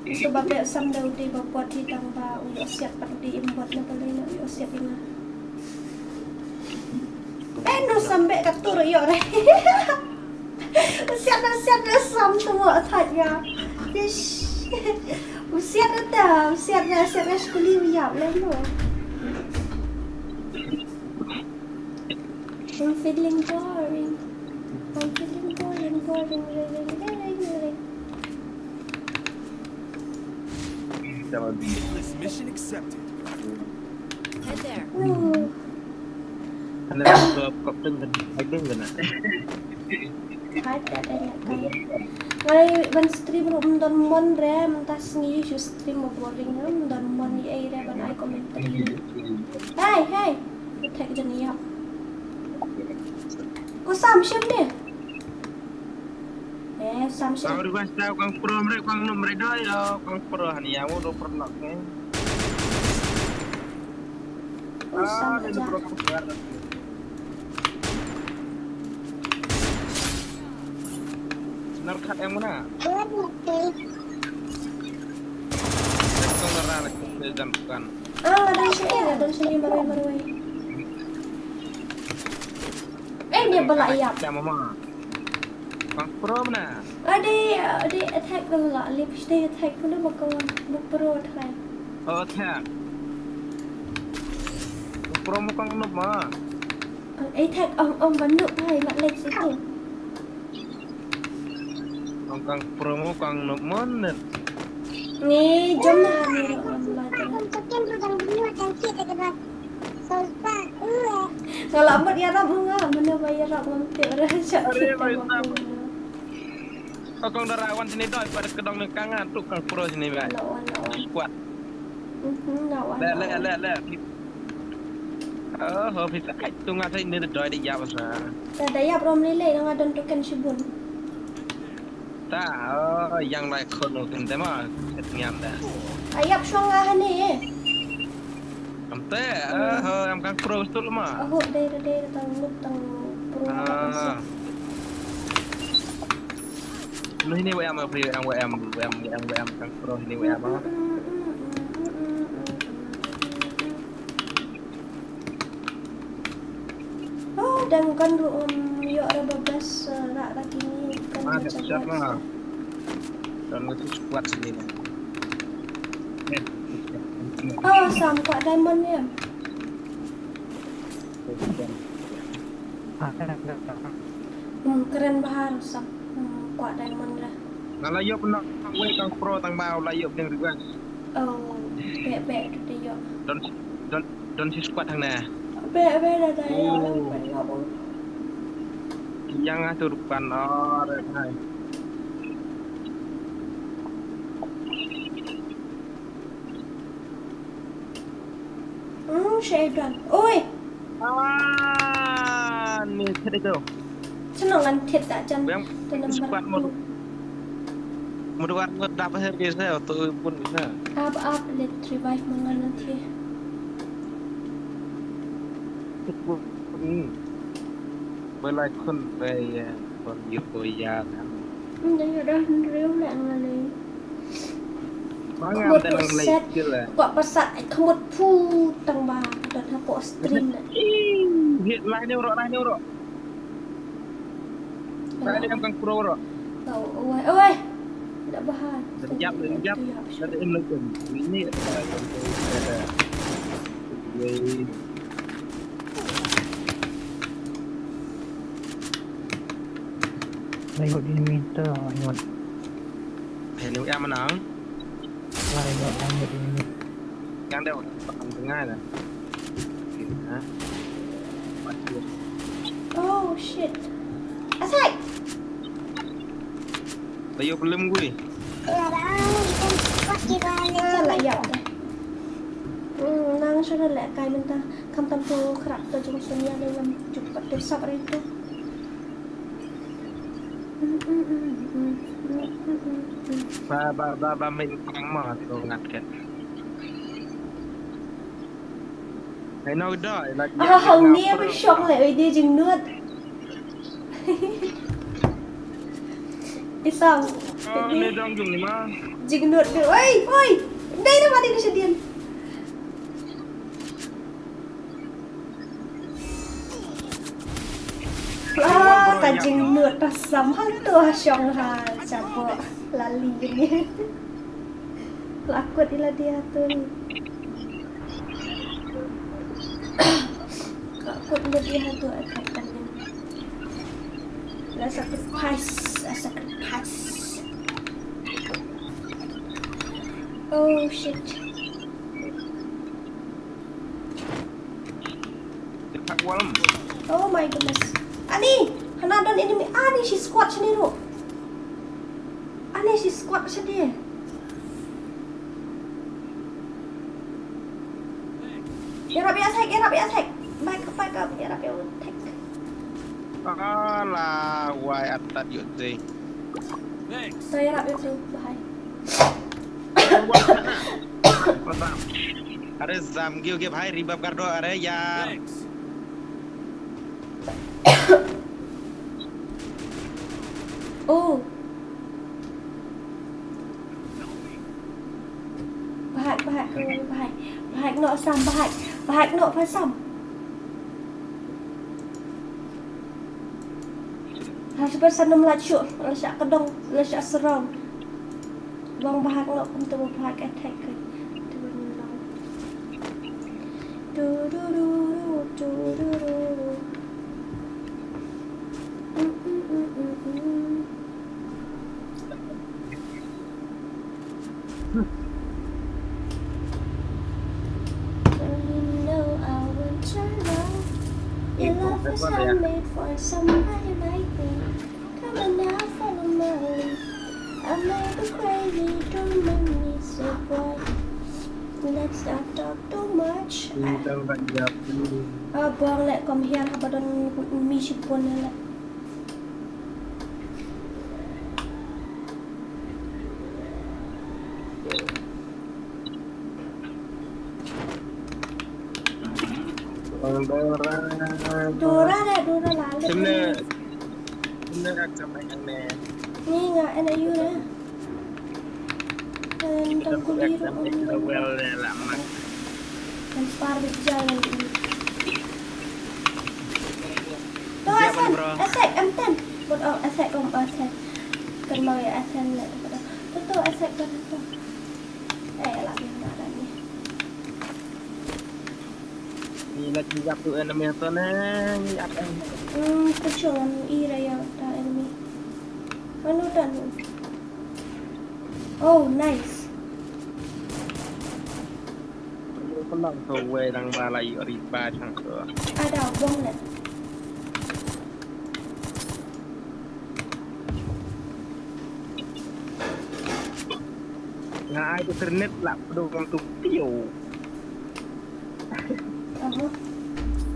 Itu ba be Sam da uti ba pot hi tang ba u ïoh siat pat uti im bot na pale na u ïoh siat ina. Eh, no Sam be ka tur ïoh re. Usiat na, usiat na Sam tu mo atat ya. Ish. Usiat na ta, usiat na, usiat na skuli u ïap le no. I'm feeling boring. I'm feeling boring, boring, boring, boring, boring. This mission accepted. Head there. Ooh. Ano sa kapten kan hiding ka na. Hard that and that. Ngai ban stream ruh ym don mon re, mynta sngi shu stream ma boring re, ym don mon ei ei re ban ai commentary. Hey, hey. Thek jan ïap. Ko Sam shim ne. Eh, Sam shim. Kang request tau kang pro mre kang num mre doi, oh, kang pro han ya mo do pro nak ne. Oh, Sam aja. Nar khat em mana? Kong dora la kong jam kan. Ah, la don shi, eh, la don shi ni marwei marwei. Eh, ni ba la ïap. Jam mama. Kang pro mana? Ade, ade attack dong la, lip stay attack pun ba kong bu pro attack. Oh, attack. Pro mo kang nup ma. Ang attack ang ang ban nup hai mat lek situ. Kang kang promo kang no monet. Ngi jom na ni ro am la. Ngala mut ïarap nga, mana ba ïarap ngam tip ra sha. Are bai tam. Kong dara wan sini doi pada kedong nengkang tu kang pro sini bai. Squad. Mhm, na wan. Le le le le. Oh, ho phi sa kai tu nga thai ni doi de ïap sa. Da da ïap rom lei lei nga don token shibun. Ta, oh, yang lai khon no kin te ma, set ngiam da. Ai ïap shong nga hani. Am te, oh, am kang pro stul ma. Oh, dei dei dei tang mut tang pro. Ah. No hini wa am, wa am, wa am, wa am, wa am, wa am kang pro hini wa am. Oh, dang kan ruh um ïoh ra ba best, eh, ra ra kini kan. Ah, macam siap best. Lah. Dan itu squad sini. Oh, sam kwah diamond ya. Hmm, keren bahar sam. Hmm, kwah diamond lah. Nga la ïoh pynlong wei kang pro tang ba u la ïoh pynlong request. Oh, beh beh tu te ïoh. Don don don shi squad hang ne. Beh beh da da ïoh. Oh. Beh ïoh. Yang ah tu rupan oh re hai. Hmm, Shaidan. Oi. Ah, ni thied ito. Shnong ngan thied ta jan. Yang tu number squad mo. Mo dwar mo dap her ke sa to pun sa. Ap ap let revive mo ngan nanti. Hmm. Belai khun bai ya kon yu ko ya kan. Hmm, dah ya dah nriu le ngalai. Khmut ruh set. Kwah pasat ai khmut phu tang ba don ha ko stream na. Hit lai ne ro lai ne ro. Lai ne kang pro ro. Oi oi. Dah bahar. Jap jap. Dah em lagi. Ini. Wei. Lai hot ini minta nyot. Hei, ni ya menang. Lai hot ini. Yang dia pakai tengah dah. Okey. Oh shit. Asai. Tayo belum gue. Salah ya. Hmm, nang sudah lek kai mentah. Kam tam tu kerak tu jung sunia dalam jumpa tu sab rintu. Ba ba ba ba min kong ma tu ngat ket. Ai no da la. Ah, hang ni ba shong le oi dia jingnud. Isam. Ah, ni dong jung ni ma. Jingnud ni. Oi, oi. Dai na ma dai ka shadian. Ah, ka jingnud ta sam hangto ha shong ha shabok lali ni. La kut ila dia tu ni. La kut ila dia tu attack kan ni. La sacrifice, la sacrifice. Oh shit. Attack wall. Oh my goodness. Ani, hana don enemy. Ani, shi squad shane ruh. Ani, shi squad shane. Ïarap ïa attack, ïarap ïa attack. Back up, back up, ïarap ïa attack. Ala, wai atat ïoh dei. Sa ïarap ïa tu, bahai. Are zam giu ge bhai, revive kar do, are yaar. Oh. Bahak, bahak, bahak. Bahak noh sam, bahak. Bahak noh pha sam. Ha, super sanam la shuh, la shah kdong, la shah surround. Bang bahak noh kum tu bahak attack ke. Tu ni long. Tu du du du, tu du du du. Mm, mm, mm, mm, mm. You know I want your love. Your love is handmade for somebody like me. Come on now, follow my lead. I may be crazy, don't make me so bright. Let's not talk too much. Ah, bang leh, kom hiar haba don mi shibun leh. Dora deh, Dora lah. Sini. Sini kat sama yang ni. Ni nggak enak you dah. Tang kuli ruh. Well, lah mak. Kan par bijal ni. Tu Asen, Asen, M ten. Buat oh, Asen, om Asen. Kan mau ya Asen ni. Tu tu Asen kan tu. Eh, lah ni dah ni. Ni lagi satu enemy tu ni. Apa? Hmm, tu cuma ira ya ta enemy. Mana dah ni? Oh, nice. Ko lang to wei lang ba la yu ri ba chang to. Ada bom le. Nga ai internet la pdo ngam tu pio. Aha.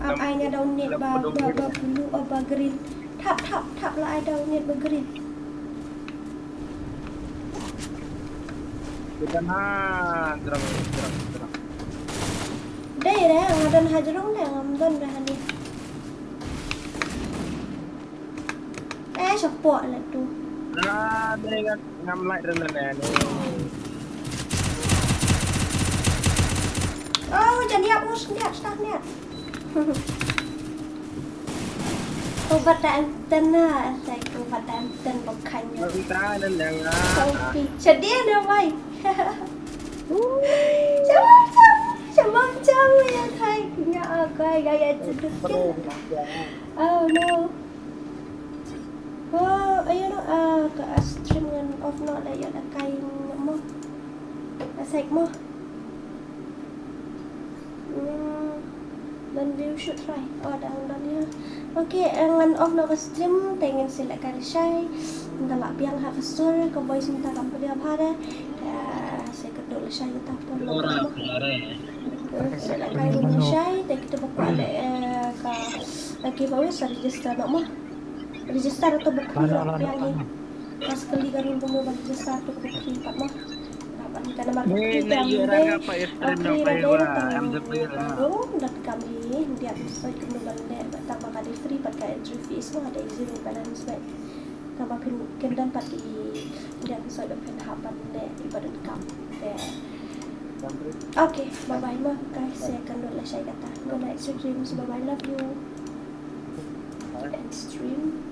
Am ai nga down net ba ba ba blue ba green. Thap thap thap la ai down net ba green. Kita ha jrong jrong jrong. Dei re nga don ha jrong ne ngam don re hani. Eh, support lah tu. Ah, dei nga ngam like re ne ne. Oh, jan ïap us ïap stah ïap. Ubat da enten na, sai ubat da enten bakhan. Ubat da enten na. Kopi. Sedih na mai. Shabam jam, shabam jam ya thai. Nya akai gaya sedikit. Oh no. Oh, ayo no, ah, ka stream ngan off no, la ïa la kai mo. Asek mo. Hmm, don view should try. Oh, da don ïa. Okay, eh, ngan off no ka stream, te ngin sa leh kai lashai. Nda la biang ha ka sur, ka voice mynta kam pyndiaw bha de. Ah, sa ka dok lashai kita pun lo. Ora mo. Sa leh kai lashai, te kita buka leh, eh, ka, ka giveaway, sa register no mo. Register to book free. Yang ni. Pas kali kami pun ban register to book free pat mo. Ban ka namar book free kam de. Free ban de tang. Dot kam hi. Dia soi kum ban de. Tang ba ka de free pat ka entry fees mo, ada zero balance mo. Tang ba phin kin don pat i. Dia soi ban phin hap ban de. Ibadat kam. Okay, bye bye mo. Guys, saya kan dot lashai kata. Good night, sweet dreams. Bye bye, love you. End stream.